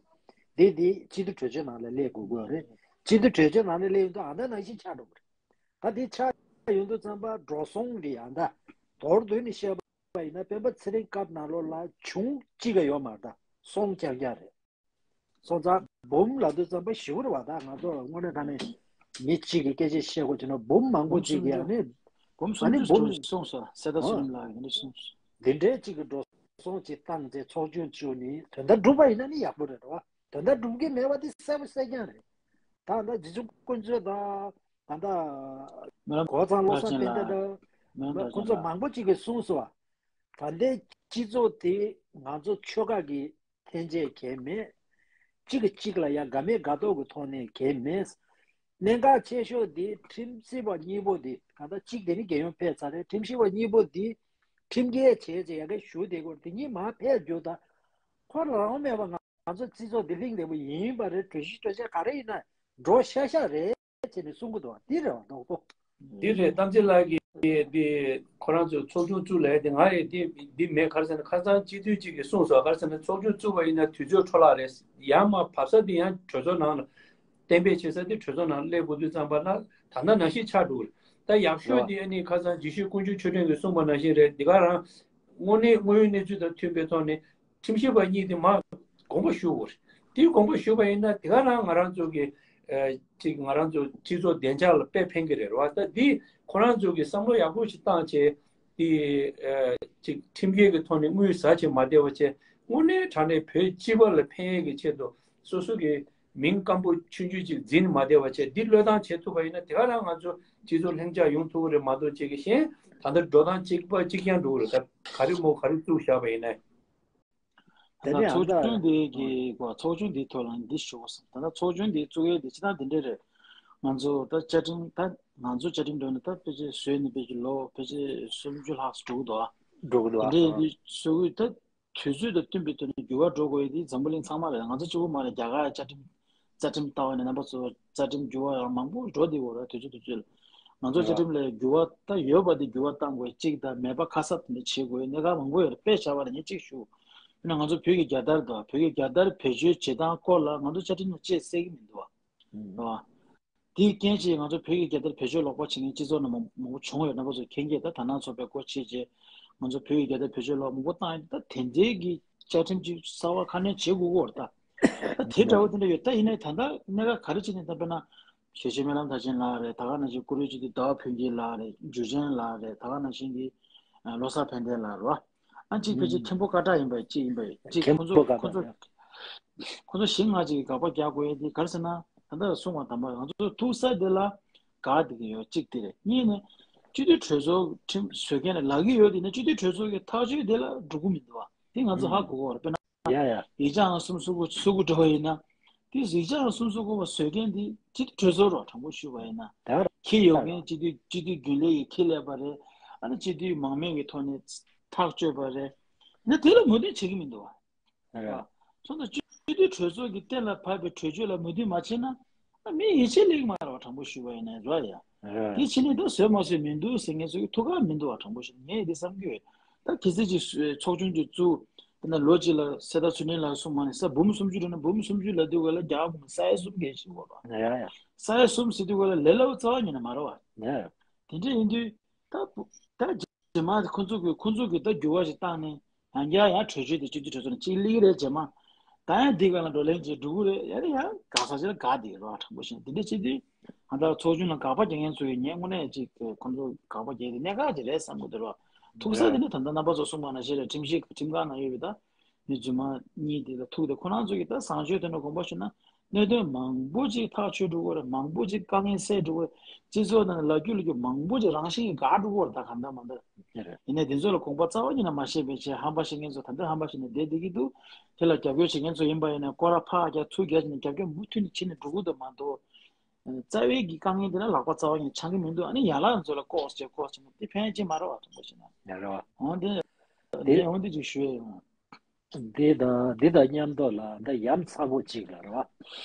འདི་འདི་སྤྱི་འཐུས་གྲོས་ཆོད་ནང་ལ་སླེབས་དགོས་དགོས་རེད། སྤྱི་འཐུས་གྲོས་ཆོད་ནང་ལ་སླེབས་ཡོང་དུས་ཨ་ད་ནང་བཞིན་ཆགས་འགྲོ་གི་རེད། ད་འདི་ཆགས་ཡོང་དུས་ཙམ་པ་འགྲོ་སོང་འདི་ཨ་ད་མདོར་བསྡུས་ནས་བཤད་པ་ཡིན་ན་སྤེན་པ་ཚེ་རིང་སྐབས་ནང་ལོགས་ལ་བྱུང་གཅིག་ཀ་ཡོད་མ་རེད། ད་སོང་རྐྱང་རྐྱང་རེད། སོང་ཙང་འབུམ་ལབ་དུས་ཙམ་པ་ཞེ་པོ་རེད་བ། ད་ང་ཚོ་དངོས་གནས་དྲང་གནས་མི་གཅིག་གིས་སྐད་ཆ་བཤད་དགོས་བྱུང་ན་འབུམ་མང་པོ་གཅིག་གིས་ཨ་ནི་འབུམ་ཨ་ནི་སུམ་ཅུ་འབུམ་གསུངས་སོང་། གསེར་རྟ་བསོད་ནམས་ལགས་ཀྱིས་འདི་འདྲ་གསུངས་སོང་། འདི་འདྲའི་གཅིག་གི་འགྲོ་སོང་གཅིག་བཏང་ཚེ་ཚོགས་ཆུང་བཅུ་ནི་དོན་དག་འགྲུབ་པ་ཡིན་ན་ནི་ཡག་པོ་རེད་བ། དོན་དག་འགྲུབ་ཀྱི་མེད་པ་དེ་གསལ་པོ་གསལ་རྐྱང་རེད། ད་ལྟ་རྗེ་བཙུན་དཀོན་མཆོག་དང་ད་ལྟ་མེ་ལམ་གོ་ཚང་བློ་བཟང་ཕན་བདེ་དང་མེ་ལམ་ཁོང་ཚོ་མང་པོ་གཅིག་གིས་གསུངས་སོང་བ། ད་ལྟའི་སྤྱི་ཚོགས་དེ་ང་ཚོ་ཆོལ་ཁ་གི་འཐེན་འབྱེད་གལ་མེད། གཅིག་གིས་གཅིག་ལ་ཡང་དགའ་མེད་དགའ་མདོག་གི་ཐོག་ནས་གལ་མེད། གནད་འགག་ཆེ་ཤོས་དེ་ཁྲིམས་སྲིད་པ་གཉིས་པོ་དེ་གང་ལྟར་གཅིག་དེ་ནི་རྒྱལ་ཡོངས་ཕེབས་ཚར་རེད། ཁྲིམས་ཞིབ་པ་གཉིས་པོ་དེ་ཁྲིམས་འགལ་བྱས་ཚེ་ཡ་གི་ཞུ་བསྡད་དགོས་དེ་གཉིས་མར་ཕེབས་རྒྱུ་དང་། ཁོ་རང་མེད་པ་ང་ཚོ་སྤྱི་ཚོགས་འདི་ལྷིང་ལེ་བོ་ཡིན་པ་རེད། གྲོས་གཞི་གྲོས་ཆོད་ག་རེ་ཡིན་ན་འགྲོ་ཤ་ཤ་རེད། བྱས་ནས་གསུང་གི་འདུག་འདི་རེད་བ་རྡོག་པོ། འདི་རེད། གཏམ་ཚེ་ལགས་ཀྱིས་འདི་ཁོ་རང་ཚོའི་ཚོགས་ཆུང་བཙུགས་ལས་དེ་ང་ཡི་འདི་འདི་མེད། ག་རེ་ཟེར་ན་ཁ་སང་སྤྱི་འཐུས་གཅིག་གིས་གསུངས་སོང་། ག་རེ་ཟེར་ན་ཚོགས་ཆུང་བཙུགས་པ་ཡིན་ན་དུས་ཚོད་འཕྲོ་བརླག་རེད། ཡར་མར་བབས་ས་དེ་ཡང་གྲོས་ཚོགས་ནང་ལ་གཏན་འབེབས་བྱེད་ས་དེ་གྲོས་ཚོགས་ནང་སླེབས་དགོས་དུས་ཙམ་པ་ལ་ད་ལྟ་ནང་བཞིན་ཆགས་འགྲོ་གི་རེད། ད་ཡག་ཤོས་དེ་ཨ་ནི་ཁ་སང་རྗེ་ཤོད་དཀོན་མཆོག་ཆོས་སྒྲོན་གྱིས་གསུངས་པ་ནང་བཞིན་རེད། འདི་ག་རང་དངོས་གནས་དངོས་ཡོད་གནས་ཚུལ་དང་མཐུན་པའི་ཐོག་ནས་ཁྲིམས་ཞིབ་པ་གཉིས་དེ་མར་དགོངས་པ་ཞུ་དགོས་རེད། དེ་དགོངས་པ་ཞུས་པ་ཡིན་ན་དེ་ག་རང་ང་རང་ཚོ་གི་ཨ་ཅིག་ང་རང་ཚོ་སྤྱི་ཚོགས་བདེ་འཇགས་ལ་དཔེ་ཕན་གྱི་རེད་བ། ད་འདི་ཁོ་རང་ཚོ་གི་བསམ་བློ་ཡག་པོ་ཞིག་བཏང་བྱས་དེ་ཨ་ཅིག་ཁྲིམས་འགལ་གྱི་ཐོག་ནས་དངུལ་ཟ་བྱས་མ་བསྡད་པ་བྱས། དངོས་གནས་དྲང་གནས་བོད་སྤྱི་པ་ལ་ཕན་ཡས་ཀྱི་ཆེད་དུ་སོ་སོ་གི་མིང་སྐམ་པོ་ཆུང་ཆུང་ཅིག་འཛིན་མ་བསྡད་པ་བྱས། འདི་བློས་བཏང་བྱེད་ཐུབ་པ་ཡིན་ན་དེ་ག་རང་ང་ཚོ་སྤྱི་ཚོགས་ལྷིང་འཇགས་ཡོང་ཐུབ་ཀྱི་རེད་མ་གཏོགས་ཅིག་གི་གཞན་ད་ལྟ་འགྲོ་སྟངས་གཅིག་པ་གཅིག་རྐྱང་འགྲོ་གི་རེད། ད་ག་རེ་མོ་ག་རེ་བཙུགས་བཞག་པ་ཡིན་ན། དེ་ད་ནས་ཨ་ཚོགས་ད་ཆུང་འདི་གི་ཚོགས་ཆུང་འདིའི་ཐོག་ལ་འདི་ཞུ་དགོས་བསམ། ད་ལྟ་ཚོགས་ཆུང་འདི་བཙུགས་ཡས་འདི་ཅི་ད་འདི་འདྲས་རེད། ང་ཚོ་ད་བཅའ་ཁྲིམས་ད་ང་ཚོ་བཅའ་ཁྲིམས་འགྲོ་ནས་ད་ཕལ་ཆེར་བཟོས་ནས་ཕལ་ཆེར་ལོ་ཕལ་ཆེར་སུམ་ཅུ་ལྷག་འགྲོ་གི་འདུག་ཨ། འགྲོ་གི་འདུག་ཨ། དེ་འདྲས་ཨ་འདི་བཟོ་གི་ད་དུས་ཚོད་དང་བསྟུན་པའི་ཐོག་ནས་འགྱུར་བ་འགྲོ་དགོས་ཡས་འདི་འཛམ་བུ་གླིང་ཚང་མ་རེད། ང་ཚོ་གཅིག་པུ་མ་རེད། རྒྱ་གར་བཅའ་ཁྲིམས་རྩ་ཁྲིམས་ལྟ་བ་ནས་རྣམ་པ་ཚོ་རྩ་ཁྲིམས་འགྱུར་བ་ཡང་མང་པོ་འགྲོ་བསྡད་ཡོད་རེད། དུས་ཚོད་དུས་ཚོད་ལ་ང་ཚོ་རྩ་ཁྲིམས་ལ་འགྱུར་བ་ད་ཡོད་པ་དེ་འགྱུར་བ་གཏང་དགོས་གཅིག་དང་མེད་པ་ཁ་གསབ་དེ་འདྲ་བྱེད་དགོས་གནད་འགག་མང་པོ་ཡོད་རེད། དཔེ་བཞག་པ་ལ་ངས་གཅིག་ཞུ། དཔེར་ན་ང་ཚོ་བོད་ཀྱི་རྒྱལ་དར་དང་བོད་ཀྱི་རྒྱལ་དར་བེད་སྤྱོད་བྱེད་སྟངས་སྐོར་ལ་ང་ཚོ་རྩ་ཁྲིམས་ནང་ཅིག་གསལ་གྱི་མི་འདུག་བ། རེད་བ། དེའི་རྐྱེན་གྱིས་ང་ཚོ་བོད་ཀྱི་རྒྱལ་དར་བེད་སྤྱོད་ལོག་པ་བྱེད་མཁན་སྤྱི་ཚོགས་ནང་མང་མང་པོ་བྱུང་ཡོད། རྣམ་པ་ཚོ་མཁྱེན་གྱི་རེད། ད་དར་ནག་ཚོགས་པས་སྒོ་ཕྱེ་རྗེས་ང་ཚོ་བོད་ཀྱི་རྒྱལ་དར་བེད་སྤྱོད་ལོག་མང་པོ་བཏང་ཡོད། ད་དེ་འདྲའི་གི་བཅའ་ཁྲིམས་ཅིག་གསར་པ་ཁ་སྣོན་བྱེད་དགོས་ཀྱི་རེད་ད། ད་དེ་འདྲ་བོ་དེ་འདྲ་ཡོད། ད་ཡིན་ནའི་ད་ལྟ་གནད་འགག་ག་རེ་བྱས་ནས་ད་དཔེར་ན་ཞེ་ཆེ་སྨོན་ལམ་མཐར་ཕྱིན་ལགས་རེད། ད་ག་ནང་བཞིན་བཀུར་འོས་སྤྱི་འཐུས་ཟླ་བ་ཕུན་སྐྱིད་ལགས་རེད། འཇུ་ཆེན་ལགས་རེད། ད་ག་ནང་བཞིན་གྱི་ལོ་གསར་ཕན་བདེ་ལགས་རེད་བ། ཨ་གཅིག་ཕལ་ཆེར་མཁན་པོ་ཀ་བྲག་ཡིན་པ་གཅིག་ཡིན་པ་གཅིག་མཁན་ཁོང་ཚོ་པོ་ཀ་ཁོང་ཚོ་བྲག་ཁོང་ཚོ་བཞི་ལྔ་ཅིག་གིས་དགག་པ་རྒྱག་དགོས་ཡས་དེ་ག་རེ་ཟེར་ན། ད་ལྟ་གསུངས་པ་དང་པོ་ང་ཚོ་ཐུག་ས་དེ་ལ་དགག་བསྡད་ཀྱི་ཡོད། གཅིག་དེ་རེད། གཉིས་ནི་སྤྱི་འཐུས་གྲོས་ཚོགས་ཁྲིམས་བཟོ་མཁན་ལ་ལབ་ཀྱི་ཡོད་དེ་ནི་སྤྱི་འཐུས་གྲོས་ཚོགས་ཀྱི་ཐག་གཅོད་དེ་ལ་འགྲོ་གི་མི་འདུག་བ། དེ་ང་ཚོ་ཧ་གོ་དགོས་རེད། དཔེར་ན་ཡ་ཡ། ཡིག་ཆ་ཨང་གསུམ་སོ་དགུ་སོ་དགུ་འགྲོ་བ་ཡིན་ན། དེ་ཡིག་ཆ་ཨང་གསུམ་སོ་དགུ་པ་བཟོ་མཁན་དེ་སྤྱི་འཐུས་གྲོས་ཚོགས་རོགས་དྲང་པོ་ཞུས་པ་ཡིན་ན། ད་ག་ཁྱེད་ཡོད་མཁན་སྤྱི་འཐུས་སྤྱི་འཐུས་རྒྱུན་ལས་ཀྱི་ཁྱེད་ལས་པ་རེད། ཨ་ནི་སྤྱི་འཐུས་མང་མོས་ཀྱི་ཐོག་ནས་ཐག་གཅོད་པ་རེད། ཡིན་ན་དེ་ལ་ངོས་འཛིན་བྱེད་ཀྱི་མི་འདུག་བ། རེད། སོང་ཙང་སྤྱི་འཐུས་གྲོས་ཚོགས་ཀྱི་གཏན་ལ་ཕབ་པའི་གྲོས་ཆོད་ལ་མོས་མཐུན་མ་བྱས་ན། ཨ་མི་ཡིད་ཆེས་སླེབས་ཀྱི་མ་རེད་བ། དྲང་པོ་ཞུས་པ་ཡིན་ན་རེད་ཡ། རེད། དེ་ཕྱི་ནས་ད་བཟོས་མ་བཟོས་མི་འདུག་ཟེར་མཁན་ཚོ་གི་ཐུགས་ཁག་མི་འདུག་བ། དྲང་པོ་ཞུས་ན་ངས་འདི་བསམ་གྱི་ཡོད། ད་གལ་སྲིད་ཅིག་ཚོགས་ཆུང་ཅིག་བཙུགས། དེ་ན་ལོ་གཅིག་ལ་གསེར་རྟ་ཚུལ་ཁྲིམས་ལགས་གསུངས་མ་ནས་ས་འབུམ་སུམ་ཅུ་འགྲོ་ན་འབུམ་སུམ་ཅུ་ལབ་དུས་ག་ལ་རྒྱ་གར་གོང་མ་ས་ཡ་གསུམ་གྱིས་ཤེས་དགོས་པ། རེད་ཡ། ས་ཡ་གསུམ་ཟེར་དུས་ག་ལ་ལས་སླ་པོ་རྩ་བ་ཉིད་ནས་མ་རེད་བ། རེད། དེ་འདྲ་ཡིན་དུས་ད་བུ་ད་རྗེས་མ་ཁོ་ཚོ་གི་ཁོ་ཚོ་གི་ད་འགྱུར་བ་ཞིག་བཏང་ནས་ཡང་བསྐྱར་ཡང་གྲོས་ཆོད་དེ་སྤྱི་འཐུས་གྲོས་ཚོགས་ནས་གཅིག་སླེབས་ཀྱི་རེད། རྗེས་མ་ད་ཡང་འདི་ག་ལ་བགྲོ་གླེང་བྱེད་འགྲོ་གི་རེད། ཡ་རེད། ཡང་དགག་ས་ཅིག་ལ་དགག་བསྡད་ཀྱི་རེད་བ། དྲང་པོ་བཤད་ན་དེ་འདྲ་བྱེད་དུས་ང་ད་ཚོགས་ཆུང་ལ་དགག་པ་རྒྱག་མཁན་ཚོ་ཡིས་ངས་དངོས་གནས་ཅིག་ཁོ་ཚོ་དགག་པ་རྒྱག་དེ་གནད་འགག་ཅིག་རེད་བསམ་གྱི་འདུག་ར། ཐུག་ས་དེ་ནི་ད་ལྟ་རྣམ་པ་ཚོ་གསུངས་པ་ནང་བཞིན་རེད། ཁྲིམས་ཞིབ་ཁྲིམས་ཁང་ནང་ཡོད་པའི་ད་མི་རྫུན་མ་གཉིས་དེ་ལ་ཐུག་དེ་ཁོ་རང་ཚོ་གིས་ད་བཟང་སྤྱོད་དོན་ལ་དགོངས་པ་ཞུས་ན། གནད་དོན་མང་པོ་ཅིག་ཐག་ཆོད་འགྲོ་གི་རེད། མང་པོ་ཅིག་དཀའ་ངལ་སེལ་འགྲོ་གི་རེད། སྤྱི་ཚོགས་ནང་ལ་ལབ་རྒྱུ་ལབ་རྒྱུ་མང་པོ་ཅིག་རང་བཞིན་གྱིས་འགག་འགྲོ་གི་རེད། ད་གང་ལྟར་མ་ལྟར། དེ་རེད། ཡིན་ནའི་དེ་ཚོ་ལ་དགོངས་པ་རྩ་བ་ཉིད་ནས་མ་བཞེས་པའི་ཆེད་ཧམ་པ་བཤད་མཁན་ཚོ་ད་ལྟ་ཧམ་པ་བཤད་ནས་བསྡད་བསྡད་ཀྱི་འདུག་དེ་ལ་རྒྱབ་སྐྱོར་བྱེད་མཁན་ཚོ་ཡིན་པ་ཡིན་ན་སྐོར་ར་ཕར་རྒྱག་ཚུར་རྒྱག་བྱས་ནས་རྒྱབ་སྐྱོར་མུ་མཐུད་ནས་བྱས་ནས་འགྲོ་གི་འདུག་མ་གཏོགས། རྩ་བའི་གི་དཀའ་ངལ་འདི་ལ་ལག་པ་རྩ་བ་ཉིད་ནས་འཆང་གི་མི་འདུག་ཨ་ནི་ཡན་ལག་ཚོ་ལ་ལྐོག་བྱས་ལྐོག་བྱས་ནས་དེ་ཕན་ཅི་མ་རེད་བ། དྲང་པོ་བཤད་ན། ཡ་རེད་བ། འོན་ཏེ། དེ་འོན་ཏེ་ཅིག་ཞུ་ཡ་ཡོང་། འདི་དང་འདི་དང་མཉམ་དུ་ལ་འདི་ཡ་མཚན་པོ་གཅིག་ལ་རེད་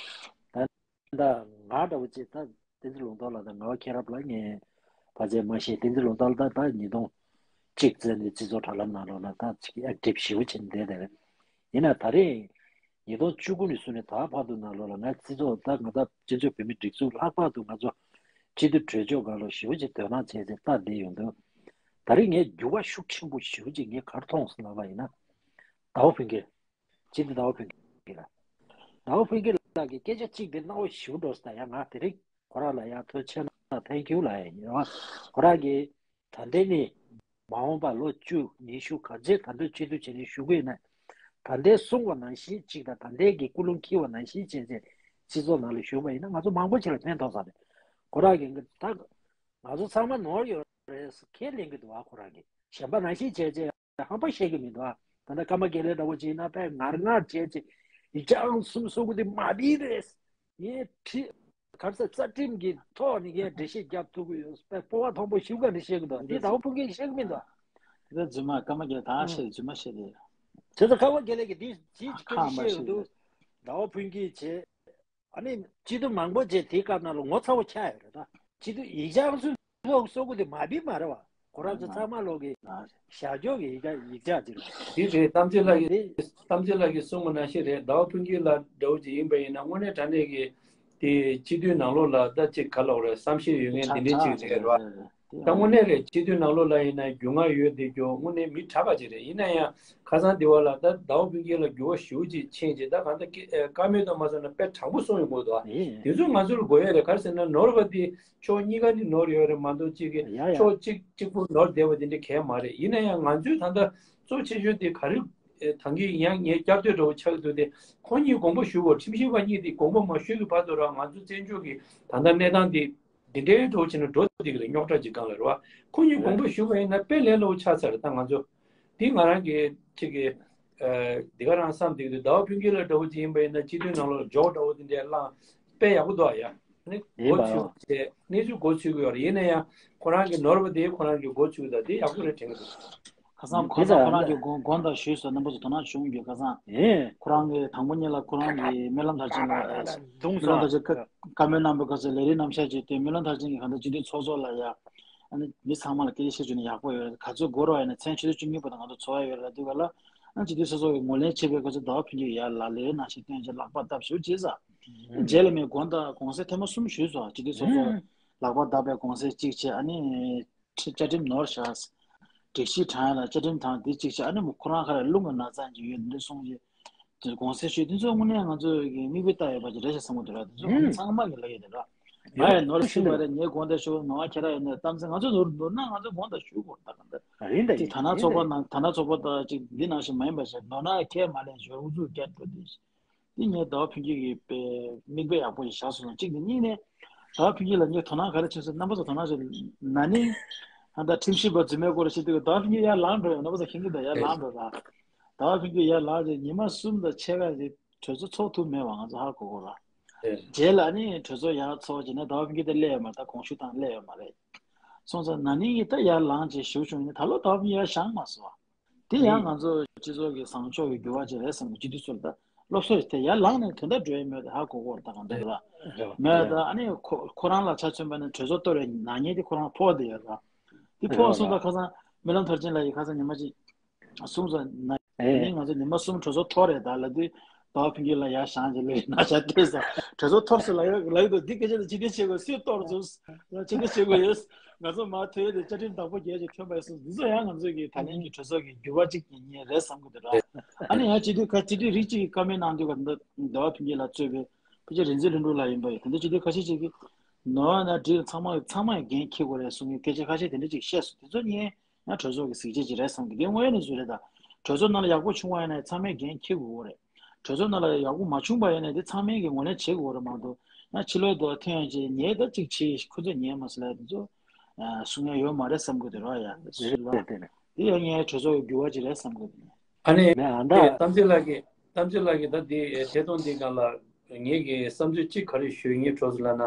བ། ད་ད་ང་འདྲ་བོ་ཅིག་ད་བསྟན་འཛིན་ལུང་རྟོགས་ལགས་དང་ངག་དབང་མཁྱེན་རབ་ལགས་ངས་ཕལ་ཆེར་མ་ཤེས། བསྟན་འཛིན་ལུང་རྟོགས་ལགས་ད་ད་ཉིས་སྟོང་གཅིག་ཙམ་ནས་སྤྱི་ཚོགས་དྲ་ལམ་ནང་ལོགས་ལ་ད་ཅིག་ཨེག་ཊིབ་ཞེ་པོ་བྱས་ནས་བསྡད་བསྡད་རེད། ཡིན་ན་ད་རེས་ཉིས་སྟོང་བཅུ་དགུ་ནས་བཟུང་ནས་ད་བར་དུ་ནང་ལོགས་ལ་ང་སྤྱི་ཚོགས་ད་ང་ད་སྤྱི་ཚོགས་བོད་མིའི་སྒྲིག་འཛུགས་ལྷག་པར་དུ་ང་ཚོ་སྤྱི་འཐུས་གྲོས་ཆོད་སྒང་ལ་ཞེ་པོ་ཅིག་དོ་སྣང་བྱས་ཏེ་ལྟ་བསྡད་ཡོང་དུས། ད་རེས་ངས་འགྱུར་བ་ཤུགས་ཆེན་པོ་ཞེ་པོ་ཅིག་ངས་ག་རེ་མཐོང་སོང་ལབ་པ་ཡིན་ན། ཟླ་བ་ཕུན་སྐྱིད། སྤྱི་འཐུས་ཟླ་བ་ཕུན་སྐྱིད་ལ། ཟླ་བ་ཕུན་སྐྱིད་ལགས་ཀྱི་སྐད་ཆ་གཅིག་དེ་སྣང་བ་ཞེ་པོ་འགྲོ་སོང་། ད་ཡང་ང་དེ་རིང་ཁོ་རང་ལ་ཡང་ཐུགས་རྗེ་ཆེ་གནང་ཐེང་ཀིའུ་ལབ་ཡ་ཡིན་རེད་བ། ཁོ་རང་གིས་ད་ལྟའི་ནས་མ་འོངས་པ་ལོ་བཅུ་ཉི་ཤུ་ག་ཚོད་ད་དུང་སྤྱི་འཐུས་བྱས་ནས་བཞུགས་ཀྱི་ཡོད་ན། ད་ལྟའི་གསུངས་པ་ནང་བཞིན་གཅིག་དང་ད་ལྟའི་གི་ཀུན་སློང་འཁྱེར་བ་ནང་བཞིན་བྱས་ཚེ་སྤྱི་ཚོགས་ནང་ལ་བཞུགས་པ་ཡིན་ན་ང་ཚོ་མང་པོ་ཅིག་ལ་ཕན་ཐོགས་ས་རེད། ཁོ་རང་གིས་ད་ང་ཚོ་ཚང་མ་ནོར་ཡོད་རེད་ཟེར་ཁས་ལེན་གྱི་འདུག་བ། ཁོ་རང་གིས་གཞན་པ་ནང་བཞིན་བྱས་ཚེ་ཧམ་པ་བཤད་ཀྱི་མི་འདུག་ཨ། ད་ལྟ་ཀརྨ་དགེ་ལེགས་འདྲ་བོ་བྱས་ན་དཔེ་ངར་ངར་བྱས་ཚེ་ཡིག་ཆ་ཨང་གསུམ་སོ་དགུ་དེ་མ་བྲིས་རེད། ངས་བྲིས། ག་རེ་ཟེར། རྩ་ཁྲིམས་ཀྱི་ཐོག་ནས་ངས་འགྲེལ་བཤད་རྒྱབ་ཐུབ་ཀྱི་ཡོད། དཔེ་སྤོབས་པ་མཐོན་པོ་ཞེ་པོ་ཅིག་བཤད་ཀྱི་འདུག་འདི་ཟླ་བ་ཕུན་སྐྱིད་བཤད་ཀྱི་མི་འདུག་དེ་རྫུན་མ་ཀརྨ་དགེ་ལེགས་ད་ཨང་བཤད། རྫུན་མ་བཤད་དེ། བྱས་ཙང་ཀརྨ་དགེ་ལེགས་ཀྱིས་འདི་ཅིག་ཁ་ཁ་མ་བཤད་ཀྱི་འདུག་བཤད། ཟླ་བ་ཕུན་སྐྱིད་བྱས། ཨ་ནི་སྤྱི་འཐུས་མང་པོ་བྱས་དེའི་སྐབས་ནང་ལ་ངོ་ཚ་བོ་ཆགས་ཡོད་རེད་ད། སྤྱི་འཐུས་ཡིག་ཆ་ཚོ་སོ་སོ་གི་དེ་མ་བྲིས་མ་རེད་བ། ཁོ་རང་ཚོ་ཚང་མ་ལོག་གི་བཞག་འཇོག་གི་ཡིག་ཆ་ཡིག་ཆ་ཅིག་རེད། དེ་རེད། གཏམ་ཚེ་ལགས་ཀྱིས་གཏམ་ཚེ་ལགས་ཀྱིས་གསུངས་པ་ནང་བཞིན་རེད། ཟླ་བ་ཕུན་སྐྱིད་ལགས་འདྲ་བོ་ཅིག་ཡིན་པ་ཡིན་ན་དངོས་གནས་དྲང་གནས་ཀྱི་དེ་སྤྱི་འཐུས་ནང་ལོགས་ལ་ད་ཅིག་ག་ལབ་རེད། བསམ་ཤེས་ཡོད་མཁན་དེ་འདྲ་ཅིག་རེད་བ། ད་དངོས་གནས་རེད། སྤྱི་འཐུས་ནང་ལོགས་ལ་ཡིན་ན་རྒྱུས་མངའ་ཡོད་དེ་ཀྱོ་དངོས་གནས་མི་དྲག་པ་ཅིག་རེད། ཡིན་ན་ཡང་ཁ་སང་དེ་བ་ལ་ད་ཟླ་བ་ཕུན་སྐྱིད་ལ་འགྱུར་བ་ཞེ་པོ་ཅིག་ཕྱིན་རྗེས་ད་གང་ལྟར་ཀི་ཨེ་བཀའ་མོལ་དང་མ་སོང་ན་དཔེ་དྲང་པོ་གསུངས་ཡོང་གི་འདུག་ཨ། ཡིན། དེ་ཚོ་ང་ཚོ་ལ་དགོས་ཡ་རེད། ག་རེ་ཟེར་ན་ནོར་བ་དེ་ཕྱོགས་གཉིས་ཀ་ནས་ནོར་ཡོད་རེད་མ་གཏོགས་གཅིག་གི་ཡ་ཡ། ཕྱོགས་གཅིག་གཅིག་པུ་ནོར་བསྡད་པ་དེ་འདྲ་གང་ཡང་མ་རེད། ཡིན་ན་ཡང་ང་ཚོས་ད་ལྟ་གཙོ་ཆེ་ཤོས་དེ་ག་རེ་ཨེ་ད་གིན་ཡང་ངས་བསྐྱར་ཟློས་འདྲ་བོ་ཆགས་ཀྱི་འདུག་སྟེ། ཁོ་གཉིས་དགོངས་པ་ཞུ་བར་ཁྲིམས་ཞིབ་པ་གཉིས་དེ་དགོངས་པ་མ་ཞུས་ཀྱི་བར་དུ་རང་ང་ཚོ་བཙན་བྱོལ་གྱི་ད་ལྟ་གནས་སྟངས་དེ་འདི་འདྲའི་འགྲོ་བྱས་ན་འགྲོ་བསྡད་ཀྱི་རེད། རྙོག་དྲ་ཅིག་སྒང་ལ་རེད་བ། ཁོ་གཉིས་དགོངས་པ་ཞུ་བ་ཡིན་ན་དཔེ་ལས་སླ་པོ་ཆགས་ཚར་རེད། ད་ང་ཚོ་འདི་ང་རང་གི་ཅིག་གི་འདི་ག་རང་བསམ་བསྡད་ཀྱི་འདུག་ཟླ་བ་ཕུན་སྐྱིད་ལ་འདྲ་བོ་ཅིག་ཡིན་པ་ཡིན་ན་སྤྱི་འཐུས་ནང་ལོགས་འཇོག་འདྲ་བོ་དེ་འདྲའི་བླངས་དཔེ་ཡག་པོ་འདུག་ཨ། ཡ་ནི་ཡིན་མགོ་པ་ཚོས་ཡོ། བྱས་གནས་ཚུལ་མགོ་ཚོས་ཀྱི་ཡོད་རེད། ཡིན་ན་ཡང་ཁོ་རང་གི་ནོར་བ་དེ་ཁོ་རང་གི་མགོ་ཚོས་ད་དེ་ཡག་པོ་རེད་དྲན་གྱི་འདུག་ཁ་སང་ཁོ་དེ་ཚོ་ཚང་ཁོ་རང་གི་ད་དགོངས་དགོངས་དག་ཞུས་སོང་། རྣམ་པ་ཚོ་དོ་སྣང་བྱུང་རྒྱུ་ཁ་སང་ཨེ། ཁོ་རང་གི་དང་པོ་ཉིད་ལ་ཁོ་རང་གི་སྨོན་ལམ་མཐར་ཕྱིན་ལ་སྨོན་ལམ་མཐར་ཕྱིན་བཀའ་མོལ་གནང་པའི་སྐབས་སུ་ལས་རིམ་རྣམ་གཞག་བྱས་ཏེ་སྨོན་ལམ་མཐར་ཕྱིན་གྱི་གང་ལྟར་སྤྱི་འཐུས་ཚོགས་གཙོ་ལ་ཡ་ཨ་ནི་མི་ཚང་མ་ལ་སྐད་ཆ་བཤད་རྒྱུ་ནི་ཡག་པོ་ཡོད་རེད། ག་ཚོད་འགོར་བ་ཡིན་ན་མཚན་ཆུ་ཚོད་བཅུ་གཉིས་བར་དུ་ང་ཚོ་འཚོགས་ཡ་ཡོད་རེད་ལབ་དུས་ག་ལ་ཨ་ནི་སྤྱི་འཐུས་ཚོགས་གཙོ་གིས་ངོས་ལེན་བྱས་པའི་སྐབས་སུ་ཟླ་བ་ཕུན་སྐྱིད་ཡར་ལ་ལས་རིམ་ནང་བཞིན་བཏོན་བྱས་ལག་པ་བརྡབ་ཞུ་བྱས་ཙང་རྗེས་ལ་མི་དགོངས་དག་དགོངས་སེལ་ཐེངས་མ་གསུམ་ཞུས་སོང་། སྤྱི་འཐུས་ཚོགས་གཙོ་ལག་པ་བརྡབ་པའི་དགོངས་སེལ་གཅིག་བྱས། ཨ་ནི་བཅའ་ཁྲིམས་ནོར་བཞག་བསྒྲིགས་གཞི་དྲང་ཡ་ལ་བཅའ་ཁྲིམས་དང་འདི་གཅིག་བྱས། ཨ་ནི་མོ་ཁོ་རང་ཁ་ར་རླུང་གི་ན་ཚ་ཅིག་ཡོད་འདི་གསུངས་རྗེས་དགོངས་སེལ་ཞུས། འདི་ཚོ་དངོས་གནས་ང་ཚོ་གི་མིག་དཔེ་ལྟ་ཡོད་པ་ཅིག་རེད་ཤག་བསམ་གྱི་འདུག་ར། འདི་ཚོ་ང་ཚོ་ཚང་མ་གི་ལབ་ཡོད་དེ་ར། ང་ཡང་ནོར་སྲིད་པ་རེད། ངའི་དགོངས་དག་ཞུ་ནོར་ཁྱེད་རང་ཡོད་ན་གཏམ་ཚེ་ང་ཚོ་ནོར་ནོར་ན་ང་ཚོ་དགོངས་དག་ཞུ་དགོས་རེད། ད་ག་འདི་རེད་ད་དེ་ཡིན་ད་ད་ན་ཚོགས་པ་ནང་ད་ན་ཚོགས་པ་ད་ཅིག་འདི་ནང་བཞིན་མ་ཡིན་པ་ཞིག་ནོར་ན་ཁས་མ་ལེན་ཞོར་ཨུ་ཚུགས་བརྒྱབ་འགྲོ་དེ། འདི་ངས་ཟླ་བ་ཕུན་སྐྱིད་ཀྱི་དཔེ་མིག་དཔེ་ཡག་པོ་ཞིག་བཞག་སོང་། གཅིག་དེ་གཉིས་ནས་ཟླ་བ་ཕུན་སྐྱིད་ལ་ངས་དོ་སྣང་ག་རེ་བྱས་སོང་། རྣམ་པ་ཚོ་དོ་སྣང་བྱས། ན་ནིང་ད་ལྟ་ཁྲིམས་ཞིབ་པ་རྫུན་མའི་སྐོར་བཤད་དུས་ཟླ་བ་ཕུན་སྐྱིད་ཡར་ལངས་འགྲོ་ཡོད། རྣམ་པ་ཚོ་མཁྱེན་གྱི་འདུག་ཡར་ལངས་འགྲོ་ར། ཟླ་བ་ཕུན་སྐྱིད་ཡར་ལངས་རྗེས་ཉི་མ་གསུམ་དང་ཕྱེད་ཀ་ཞིག་གྲོས་ཚོགས་ཚོགས་ཐུབ་མེད་པ་ང་ཚོ་ཧ་གོ་གོ་ར། རྗེས་ལ་ནི་གྲོས་ཚོགས་ཡར་ཚོགས་རྗེས་ནས་ཟླ་བ་ཕུན་སྐྱིད་དེ་སླེབས་ཡོད་མ་རེད། ད་གོང་ཞུས་དང་སླེབས་ཡོད་མ་རེད། སོང་ཙང་ན་ནིང་ཡིན་ད་ཡར་ལངས་རྗེས་ཞུ་བྱུང་ཡིན། ད་ལོ་ཟླ་བ་ཕུན་སྐྱིད་ཡར་བཞེངས་མ་སོང་བ། དེ་ཡང་ང་ཚོ་སྤྱི་ཚོགས་ཀྱི་བཟང་ཕྱོགས་ཀྱི་འགྱུར་བ་ཅིག་རེད་བསམ་གྱི། སྤྱི་འཐུས་ཚོ་ལ་ད་སློབ་གསོ་ཞིག་དེ་ཡར་ལངས་ནས་དོན་དག་འགྲོ་ཡི་མེད་དེ་ཧ་གོ་གོ་རེད། ད་གང་འདྲ་ར་མེད། ད་ཨ་ནི་ཁོ་ཁོ་རང་ལ་ཆ་མཚོན་པ་ནི་གྲོས་ཚོགས་གཏོར་བའི་ནག་ཉེས་དེ་ཁོ་རང་ཕོག་བསྡད་ཡོད་ར། དེ་ཕོག་སོང་ཙང་ཁ་སང་སྨོན་ལམ་མཐར་ཕྱིན་ལགས་ཀྱིས་ཁ་སང་ཉི་མ་གཅིག་གསུངས་སོང་། ན་ནིང་ང་ཚོ་ཉི་མ་གསུམ་གྲོས་ཚོགས་འཐོར་རེད་ད་ལབ་དུས་ཟླ་བ་ཕུན་སྐྱིད་ལ་ཡར་བཞེངས་ཀྱི་ལས་ན་ཆ་སྟོན་ས་གྲོས་ཚོགས་འཐོར་སོང་ལབ་ཡོད་ལབ་ཡོད་འདུག་འདི་སྐད་ཆ་དེ་ཅི་འདྲ་བྱེད་དགོས། སུས་གཏོར་བཅུག་ཅི་འདྲ་བྱེད་དགོས་ཡོད། ང་ཚོ་མར་ཐོན་ཡོད་དེ་བཅའ་ཁྲིམས་དང་པོ་བརྒྱད་ཅིག་ཐོན་པ་ཡིན་སོང་། འདི་ཚོ་ཡང་ང་ཚོ་གི་ད་ལན་གྱི་གྲོས་ཚོགས་ཀྱི་འགྱུར་བ་གཅིག་ཡིན་ངེས་རེད་བསམ་གྱི་འདུག་ར། ཨ་ནི་ཡང་སྤྱི་འཐུས་ཁ་སྤྱི་འཐུས་རིགས་གཅིག་གིས་བཀའ་མོལ་གནང་དུས་ཀ་འདི་ཟླ་བ་ཕུན་སྐྱིད་ལགས་གཙོས་པའི་ཕལ་ཆེར་རིག་འཛིན་ལྷུན་གྲུབ་ལགས་ཡིན་པ་ཡིན། དེ་འདྲ་སྤྱི་འཐུས་ཁ་ཤས་ཅིག་གིས་ནོར་བ་ན་འགྲིག་ཚང་མ་ཚང་མས་འགན་འཁྱེར་དགོས་རེད་གསུང་གི་སྐད་ཆ་ཁ་ཤས་དེ་འདྲ་ཅིག་བཤད་སོང་། དེ་ཚོ་ངས་ཡང་གྲོས་ཚོགས་ཀྱི་གཟི་བརྗིད་ཅིག་རེད་བསམ་གི། དེ་དངོས་ཡོད་གནས་ཚུལ་རེད། ད་གྲོས་ཚོགས་ནང་ལ་ཡག་པོ་བྱུང་བ་ཡིན་ན་ཚང་མས་འགན་འཁྱེར་དགོས་རེད། གྲོས་ཚོགས་ནང་ལ་ཡག་པོ་མ་བྱུང་བ་ཡིན་ན་དེ་ཚང་མས་ཀྱི་ངོས་ལེན་བྱེད་དགོས་རེད་མ་གཏོགས་ཡང་ཕྱི་ལོགས་དུ་ཐོན་ཡོང་རྗེས་ཉེས་ད་གཅིག་བྱས་ཁོ་ཚོས་ཉེས་མ་ཟེར་ལབ་དེ་ཚོ་གསུང་ཡ་ཡོད་མ་རེད་བསམ་གི་འདུག་ར། ཡ་རེད་རེད་རེད། དེ་ཡང་ངའི་གྲོས་ཚོགས་ཀྱི་འགྱུར་བ་ཅིག་རེད་བསམ་གི་འདུག་ཨ་ནི་མེད་ཨ་ད། དེ་གཏམ་ཚེ་ལགས་ཀྱིས་གཏམ་ཚེ་ལགས་ཀྱིས་ད་དེ་ཐད་གཏོང་འདི་སྒང་ལ་ངེད་ཀྱི་བསམ་ཚུལ་གཅིག་ག་རེ་ཞུ་ཡིན་གྲོགས་ལ་ན།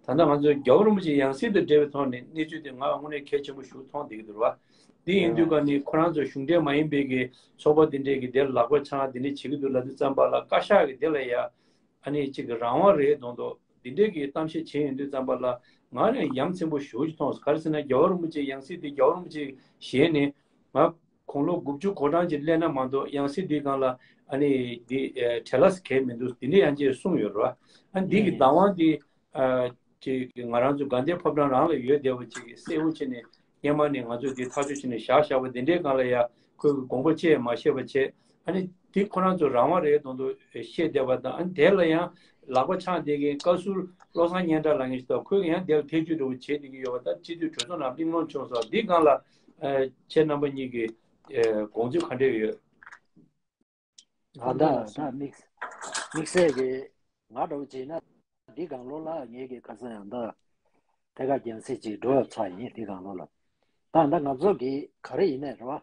ད་ལྟ་ང་ཚོ་རྒྱལ་བ་རིན་པོ་ཆེ་ཡང་སྲིད་དང་འབྲེལ་བའི་ཐོག་ནས་གནས་ཚུལ་དེ་ང་དངོས་གནས་གལ་ཆེན་པོ་ཞིག་མཐོང་བསྡད་ཀྱི་འདུག་ར། འདི་ཡིན་དུས་ཀ་ནས་ཁོ་རང་ཚོ་གཞུང་འབྲེལ་མ་ཡིན་པའི་གི་ཚོགས་པ་འདི་འདྲས་ཀྱི་དེར་ལག་པ་འཆང་འདི་འདྲས་བྱེད་ཀྱི་འདུག་ལབ་དུས་ཙམ་པ་ལ་བཀའ་ཤག་གི་དེ་ལ་ཡ་ཨ་ནི་གཅིག་གི་རང་དབང་རེད་མདོག་མདོག་འདི་འདྲས་ཀྱི་གཏམ་བཤད་བྱས་ཡོང་དུས་ཙམ་པ་ལ་ང་ནི་ཡ་མཚན་པོ་ཞེ་པོ་ཅིག་མཐོང་སོང་། ག་རེ་ཟེར་ན་རྒྱལ་བ་རིན་པོ་ཆེ་ཡང་སྲིད་དེ་རྒྱལ་བ་རིན་པོ་ཆེ་ཞལ་ནས་ང་དགུང་ལོ་དགུ་བཅུ་གོ་གྲངས་ཅིག་སླེབས་ན་མ་གཏོགས་ཡང་སྲིད་འདིའི་སྒང་ལ་ཨ་ནི་འདི་ཨེ་བྲེལ་ལ་གལ་མི་འདུག་འདི་འདྲ་ཡང་ཅིག་གསུངས་ཡོད་རེད་བ། ཨ་འདི་གི་བདག་དབང་འདི་ཨ་ཅིག་ང་རང་ཚོ་དགའ་ལྡན་ཕོ་བྲང་རང་ལ་ཡོད་བསྡད་པ་ཅིག་གསལ་པོ་བྱས་ནས་སྔོན་མ་ནས་ང་ཚོས་འདི་ཐག་གཅོད་བྱས་ནས་བཞག་བཞག་པ་འདི་འདྲའི་སྒང་ལ་ཡ་ཁོས་གི་དགོངས་པ་བཅད་མ་ཤེས་པ་བྱས། ཨ་ནི་དེ་ཁོ་རང་ཚོ་རང་དབང་རེད་མདོག་མདོག་བཤད་བསྡད་པ་དང་། ཨ་ནི་དེ་ལ་ཡང་ལག་པ་འཆང་བསྡད་མཁན་བཀའ་ཟུར་བློ་བཟང་སྙན་གྲགས་ལབ་མཁན་ཞིག་དང་། ཁོས་ཀྱི་ཡང་དེ་ལ་ཐེ་བྱུས་འདྲ་བོ་བྱེད་བསྡད་ཀྱི་ཡོད་པ། ད་སྤྱི་འཐུས་གྲོས་ཚོགས་ནང་གླེང་སློང་བྱུང་སོང་། འདི་སྒང་ལ་ཨ་ཁྱེད་རྣམ་པ་གཉིས་ཀྱི་ཨ་དགོངས་ཚུལ་ག་འདྲ་ཡོད། ང་ད་ད་དམིགས་དམིགས་བསལ་གྱི་ང་འདྲ་བོ་བྱས་ན་འདི་སྒང་ལོགས་ལ་ངེད་ཀྱི་ཁ་སང་ཡང་ད་ཐད་ཀར་རྒྱང་སྲིང་ཅིག་འགྲོ་ཚར་ཡིན། འདི་སྒང་ལོགས་ལ་ད་ད་ང་ཚོ་གི་ག་རེ་ཡིན་ནའི་རེད་བ།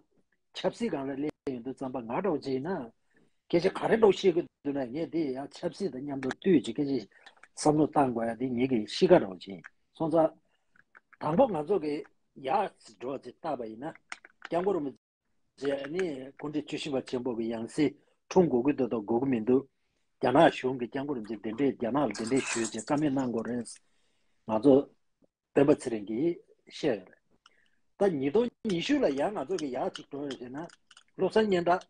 ཆབ་སྲིད་སྒང་ལ་སླེབས་ཡོང་དུས་ཙམ་པ་ང་འདྲ་བོ་ཅིག་ཡིན་ན་སྐད་ཆ་ག་རེ་འདྲ་བོ་བཤད་ཀྱི་འདུག་ན་ངས་འདི་ཡང་ཆབ་སྲིད་དང་མཉམ་དུ་བསྟུན་ཅིག་སྐད་ཆ་བསམ་བློ་བཏང་དགོས་ཡ་འདི་ངེད་ཀྱི་གཤིས་ཀ་འདྲ་བོ་ཅིག་ཡིན། སོང་ཙང་དང་པོ་ང་ཚོ་གི་ཡར་འགྲོ་ཅིག་བལྟས་པ་ཡིན་ན་སྐྱབས་མགོན་རིན་པོ་ཆེ་ནི་སྐུ་ཕྲེང་བཅུ་བཞི་པ་ཆེན་པོ་གི་ཡང་སྲིད་འཁྲུངས་དགོས་ཀྱི་འདུག་དང་དགོས་ཀྱི་མི་འདུག་རྒྱ་ནག་གཞུང་གི་སྐྱབས་མགོན་རིན་པོ་ཆེ་འདི་འདྲས་རྒྱ་ནག་ལ་འདི་འདྲས་ཞུས་བྱས་བཀའ་མོལ་གནང་དགོས་རེད། ང་ཚོ་སྤེན་པ་ཚེ་རིང་གིས་བཤད་ཡོད་རེད། ད་ཉིས་སྟོང་ཉི་ཤུ་ལ་ཡང་ང་ཚོ་གི་ཡག་ཅིག་འགྲོ་ཡོད་ཟེར་ན་བློ་བཟང་སྙན་གྲགས་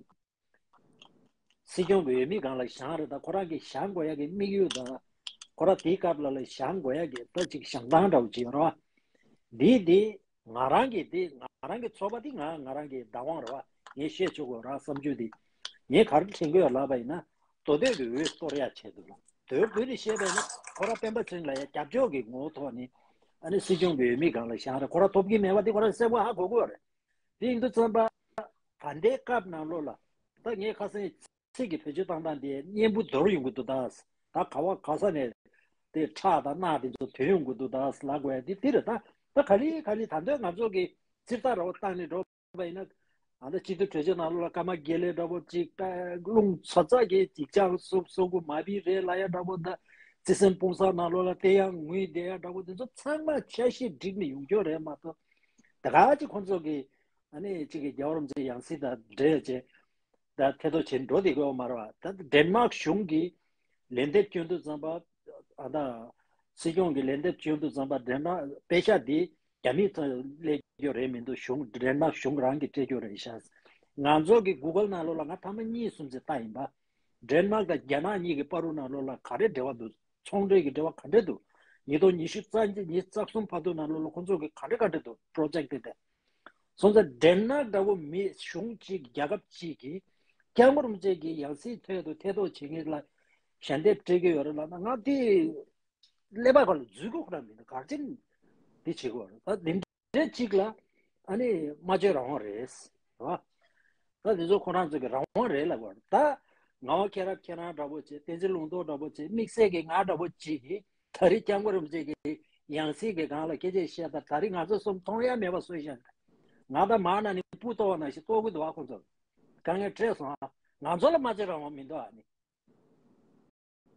སྲིད་སྐྱོང་གི་འོས་མི་སྒང་ལ་བཞེངས་རེད། ད་ཁོ་རང་གི་བཞེངས་དགོས་ཡ་གི་དམིགས་ཡུལ་དང་ཁོ་རང་དེའི་སྐབས་ལ་ལ་བཞེངས་དགོས་ཡ་གི་ད་ཅིག་བཞེངས་སྟངས་འདྲ་བོ་ཅིག་ཡོད་རེད་བ། འདི་འདི་ ང་རང་གི་དེ་ང་རང་གི་ཚོགས་པ་དེ་ང་ང་རང་གི་བདག་དབང་རེད་བ། ངས་བཤད་ཆོག་གི་རང་བསམ་ཚུལ་དེ། ངས་ག་རེ་དྲན་གི་ཡོད་ལབ་པ་ཡིན་ན། མདོ་སྟོད་ཀྱི་འོས་གཏོར་ཡག་བྱས་འདུག་ལ། མདོར་བསྡུས་ནས་བཤད་པ་ཡིན་ན་ཁོ་རང་སྤེན་པ་ཚེ་རིང་ལ་ཡ་རྒྱབ་སྐྱོར་གྱི་ངོ་བོ་ཐོག་ནས་ཨ་ནི་སྲིད་སྐྱོང་གི་འོས་མི་སྒང་ལ་བཞེངས་རེད། ཁོ་རང་ཐོབ་ཀྱི་མེད་པ་དེ་ཁོ་རང་གསལ་པོ་ཧ་གོ་གི་ཡོད་རེད། དེ་ཡིན་དུས་ཙམ་པ་ད་ལྟའི་སྐབས་ནང་ལོགས་ལ་ད་ངས་ཁ་སང་ཚིག་གི་བེད་སྤྱོད་བཏང་སྟངས་དེ་གཉན་འབུ་འདོར་ཡོང་གི་འདུག་ད། ད་ག་བ་ག་ས་ནས་དེ་ཁྲག་དང་རྣག་དེ་ཚོ་ཐོན་ཡོང་གི་འདུག་ད་ལབ་དགོས་ཡ་དེ་དེ་རེད། ད་ད་ག་ལེ་ག་ལེ་ད་འདོད་ང་ཚོ་གི་ཚིག་ཐག་ར་བ་བཏང་ནས་འགྲོ་བ་ཡིན་ན། ཨ་ད་སྤྱི་འཐུས་གྲོས་ཆོད་ནང་ལོགས་ལ་ཀརྨ་དགེ་ལེགས་འདྲ་པོ་ཅིག་ད་རླུང་ཚ་ཚ་གི་ཅིག་ཅང་སོབ་སོབ་གུ་མ་བི་རེད་ལ་ཡ་འདྲ་པོ། ད་བརྩེ་སེམས་སྤུངས་ས་ནང་ལོགས་ལ་དེ་ཡང་ངུས་བསྡད་ཡ་འདྲ་པོ་དེ་ཚོ་ཚང་མ་ཆ་ཤས་འགྲིག་ནས་ཡོང་རྒྱུ་རེད་མ་གཏོགས། ད་ག་ཅིག་ཁོང་ཚོ་གི་ཨ་ནི་གཅིག་གི་རྒྱལ་བ་རིན་པོ་ཆེ་ཡང་སྲིད་དང་འབྲེལ་བྱས། ད་ཐེ་གཏོགས་བྱེད་འགྲོ་དེ་གོ་མ་རེད་བ། ད་ཌེན་མཱག་གཞུང་གིས་ལན་འདེབས་སྐྱོན་དུས་ཙམ་པ། ཨ་ད་སྲིད་སྐྱོང་གིས་ལན་འདེབས་སྐྱོན་དུས་ཙམ་པ་ཌེན་མཱག་པེ་ཤ་དེ་རྒྱ་མིས་ཚོ་ལས་རྒྱུ་རེད་མི་འདུག་གཞུང་ཌེན་མཱག་གཞུང་རང་གིས་སྤྲད་རྒྱུ་རེད་ཤག་ང་ཚོ་གི་གུ་གལ་ནང་ལོགས་ལ་ང་ཐེངས་མ་གཉིས་གསུམ་ཙམ་བལྟ་ཡིན་པ། ཌེན་མཱག་དང་རྒྱ་ནག་གཉིས་ཀྱི་བར་དུ་ནང་ལོགས་ལ་ག་རེ་འབྲེལ་བ་འདུག་ཚོང་འབྲེལ་གྱི་འབྲེལ་བ་ག་འདྲ་འདུག་ཉིས་སྟོང་ཉི་ཤུ་རྩ་གཉིས་ཉི་ཤུ་རྩ་གསུམ་བར་དུ་ནང་ལོགས་ལ་ཁོང་ཚོ་གི་ག་འདྲ་ག་འདྲ་འདུག་པྲོ་ཇེག་དེ་དེ། སོང་ཙང་ཌེན་མཱག་འདྲ་བོ་མི་གཞུང་གཅིག་རྒྱལ་ཁབ་གཅིག་གིས་སྐྱབས་མགོན་རིན་པོ་ཆེ་གི་ཡང་སྲིད་ཐད་དུ་ཐེ་གཏོགས་བྱེད་མཁན་ལ་ཞལ་འདེབས་སྤྲད་ཀྱི་ཡོད་རེད་ལབ་ན། ང་དེ་ཀླད་པ་ཁ་ལ་འཛུལ་དགོས་ཁོ་རང་མིན་ན་ག་ཅིག་འདི་བྱེད་དགོས་རེད། ད་འདི་འདྲ་གཅིག་ལ་ཨ་ནི་སྨྲ་བརྗོད་རང་དབང་རེད་བ། ད་འདི་ཚོ་ཁོ་རང་ཚོ་གི་རང་དབང་རེད་ལབ་དགོས་རེད། ད་ངག་དབང་མཁྱེན་རབ་ཁྱེད་རང་འདྲ་པོ་བྱེད། བསྟན་འཛིན་ལུང་རྟོགས་འདྲ་པོ་བྱེད། དམིགས་བསལ་གྱི་ང་འདྲ་པོ་གཅིག་གིས་ད་རེས་སྐྱབས་མགོན་རིན་པོ་ཆེ་གི་ཡང་སྲིད་ཀྱི་སྒང་ལ་སྐད་ཆ་བཤད་ད་ད་རེས་ང་ཚོ་གསུམ་མཐོང་ཡ་མེད་པ་བཟོས་བཞག་ང་ད་མར་ནང་ནས་སྤུ་གཏོར་བ་ནང་བཞིན་གཏོར་གི་འདུག་བ། ཁོང་ཚོ་དཀའ་ངལ་འཕྲད་སོང་ཨ། ང་ཚོ་ལ་སྨྲ་བརྗོད་རང་དབང་མི་འདུག་ཨ་ནི།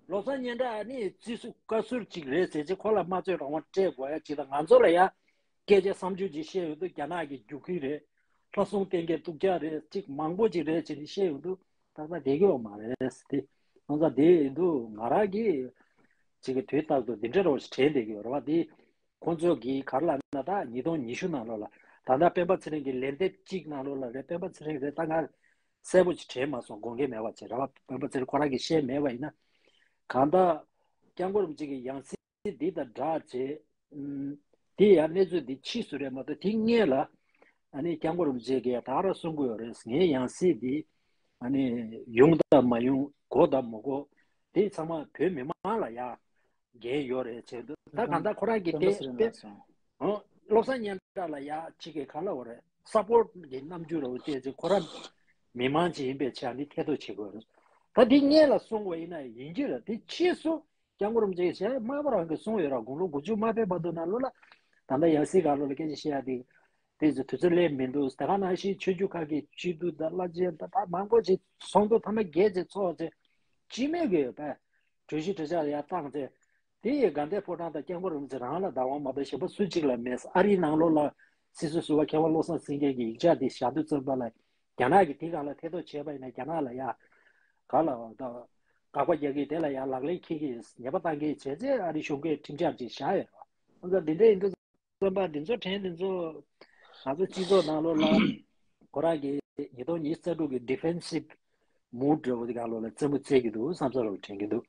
བློ་བཟང་སྙན་གྲགས་ནི་རྩིས་སུ་བཀའ་ཟུར་ཅིག་རེད་ཟེར་ཅིག་ཁོ་ལ་སྨྲ་བརྗོད་རང་དབང་སྤྲད་དགོས་ཡ་ཅིག་དང་། ང་ཚོ་ལ་ཡ་སྐད་ཆ་བསམ་ཚུལ་ཅིག་བཤད་ཡོང་དུས་རྒྱ་ནག་གི་རྒྱུག་ཁྱི་རེད། ལྷ་སྲུང་བསྟེན་མཁན་སྟུག་ཅག་རེད། ཅིག་མང་པོ་ཅིག་རེད་ཅེས་བཤད་ཡོང་དུས་ཏག་ཏག་བསྡད་ཀྱི་ཡོད་མ་རེད་དེ། སོང་ཙང་དེ་ཡིན་དུས་ང་རང་གིས་ཅིག་གི་དུས་རྟག་ཏུ་འདི་འདྲ་རོ་ཞིག་དྲན་བསྡད་ཀྱི་ཡོད་རེད་བ། དེ་ཁོང་ཚོ་གིས་ག་རེ་ལབ་ན་ད་ཉིས་སྟོང་ཉི་ཤུ་ནང་ལོགས་ལ་ད་ལྟ་སྤེན་པ་ཚེ་རིང་གི་ལན་འདེབས་གཅིག་ནང་ལོགས་ལ་རེད། སྤེན་པ་ཚེ་རིང་རེད། ད་ང་གསལ་པོ་ཅིག་དྲན་མ་སོང་། དགོངས་འགལ་མེད་པ་བྱས་ར་བ། སྤེན་པ་ཚེ་རིང་ཁོ་རང་གིས་བཤད་མེད་པ་ཡིན་ན། གང་ལྟར་སྐྱབས་མགོན་རིན་པོ་ཆེ་གི་ཡང་སྲིད་འདི་དང་སྦྲགས་བྱས། ཨུམ། དེ་ཡང་གནས་ཚུལ་འདི་ཕྱིས་སུ་རེད་མ་གཏོགས་དེ་སྔོན་ལ་ཨ་ནི་སྐྱབས་མགོན་རིན་པོ་ཆེ་གིས་ད་ག་རང་གསུང་གི་ཡོད་རེད། ངའི་ཡང་སྲིད་འདི་ཨ་ནི་ཡོང་དང་མ་ཡོང་གོ་དང་མ་གོ་དེ་ཚང་མ་བོད་མི་མང་ལ་ཡ་འགན་ཡོད་རེད་བྱས་འདུག་ད་གང་ལྟར་ཁོ་རང་གིས་དེ་དཔེ་ཨོ་བློ་བཟང་སྙན་གྲགས་ལ་ཡ་ཅིག་གི་ག་ལ་འོ་རེད། སཔོར་གི་རྣམ་འགྱུར་རོ་བལྟས་ཚེ་ཁོ་རང་མི་མང་ཅིག་ཡིན་པའི་ཆ་ནས་ཐེ་གཏོགས་བྱེད་དགོས་རེད། ད་དེ་སྔོན་ལ་གསུང་བ་ཡིན་ན་ཡིན་གྱི་རེད། དེ་ཕྱིས་སུ་སྐྱབས་མགོན་རིན་པོ་ཆེ་ཞལ་དམར་པོ་རང་གིས་གསུངས་ཡོད་ར། དགུང་ལོ་དགུ་བཅུ་མ་ཕེབས་བར་དུ་ནང་ལོགས་ལ་ད་ལྟ་ཡང་སྲིད་སྒང་ལོགས་ལ་སྐད་ཆ་བཤད་ཡ་དེ་དེ་ཚོ་དུས་ཚོད་སླེབས་མི་འདུག་ད་ག་ནང་བཞིན་ཆོས་བརྒྱུད་ཁག་གི་སྤྱི་འཐུས་དང་བླ་ཆེན་དང་ད་མང་པོ་ཅིག་ཚོགས་འདུ་ཐ་མ་བརྒྱད་ཅིག་ཚོགས་ཚེ་སྤྱི་མོས་ཀྱི་ཡོད་པས་གྲོས་གཞི་གྲོས་འཆར་ཡར་བཏང་ཚེ། དེ་ཡི་དགའ་ལྡན་ཕོ་བྲང་དང་སྐྱབས་མགོན་རིན་པོ་ཆེ་རང་ལ་བདག་དབང་མ་གཏོགས་གཞན་པ་སུ་གཅིག་ལ་མེད། ཨ་རིའི་ནང་ལོགས་ལ་སྲིད་ཟུར་ཟུར་པ་མཁས་དབང་བློ་བཟང་སེང་གེ་གི་ཡིག་ཆ་དེ་བཞག་དུས་ཙམ་པ་ལ་རྒྱ་ནག་གིས་དེ་སྒང་ལ་ཐེ་གཏོགས་བྱས་པ་ཡིན་ན་རྒྱ་ནག་ལ་ཡ་ག་ལ་ད་དགག་པ་རྒྱག་གི་དེ་ལ་ཡ་ལག་ལེན་འཁེལ་གི་ཉེས་པ་བཏང་གི་བྱས་ཚེ་ཨ་རི་གཞུང་གིས་ཁྲིམས་འཆར་ཅིག་བཞག་ཡོད་རེད། འོན་ཀྱང་འདི་འདྲ་ཡིན་དུས་ཙམ་པ་འདི་ཚོ་དྲན་འདི་ཚོ་ང་ཚོ་སྤྱི་ཚོགས་ནང་ལོགས་ལ་ཁོ་རང་གི་ཉིས་སྟོང་ཉི་ཤུ་རྩ་དྲུག་གི་ཌི་ཕེན་སིབ་མུཌ་འདྲ་བོ་དེ་སྒང་ལོགས་ལ་རྩེད་མོ་རྩེ་གི་འདུག་བསམ་ས་རུ་དྲན་གི་འདུག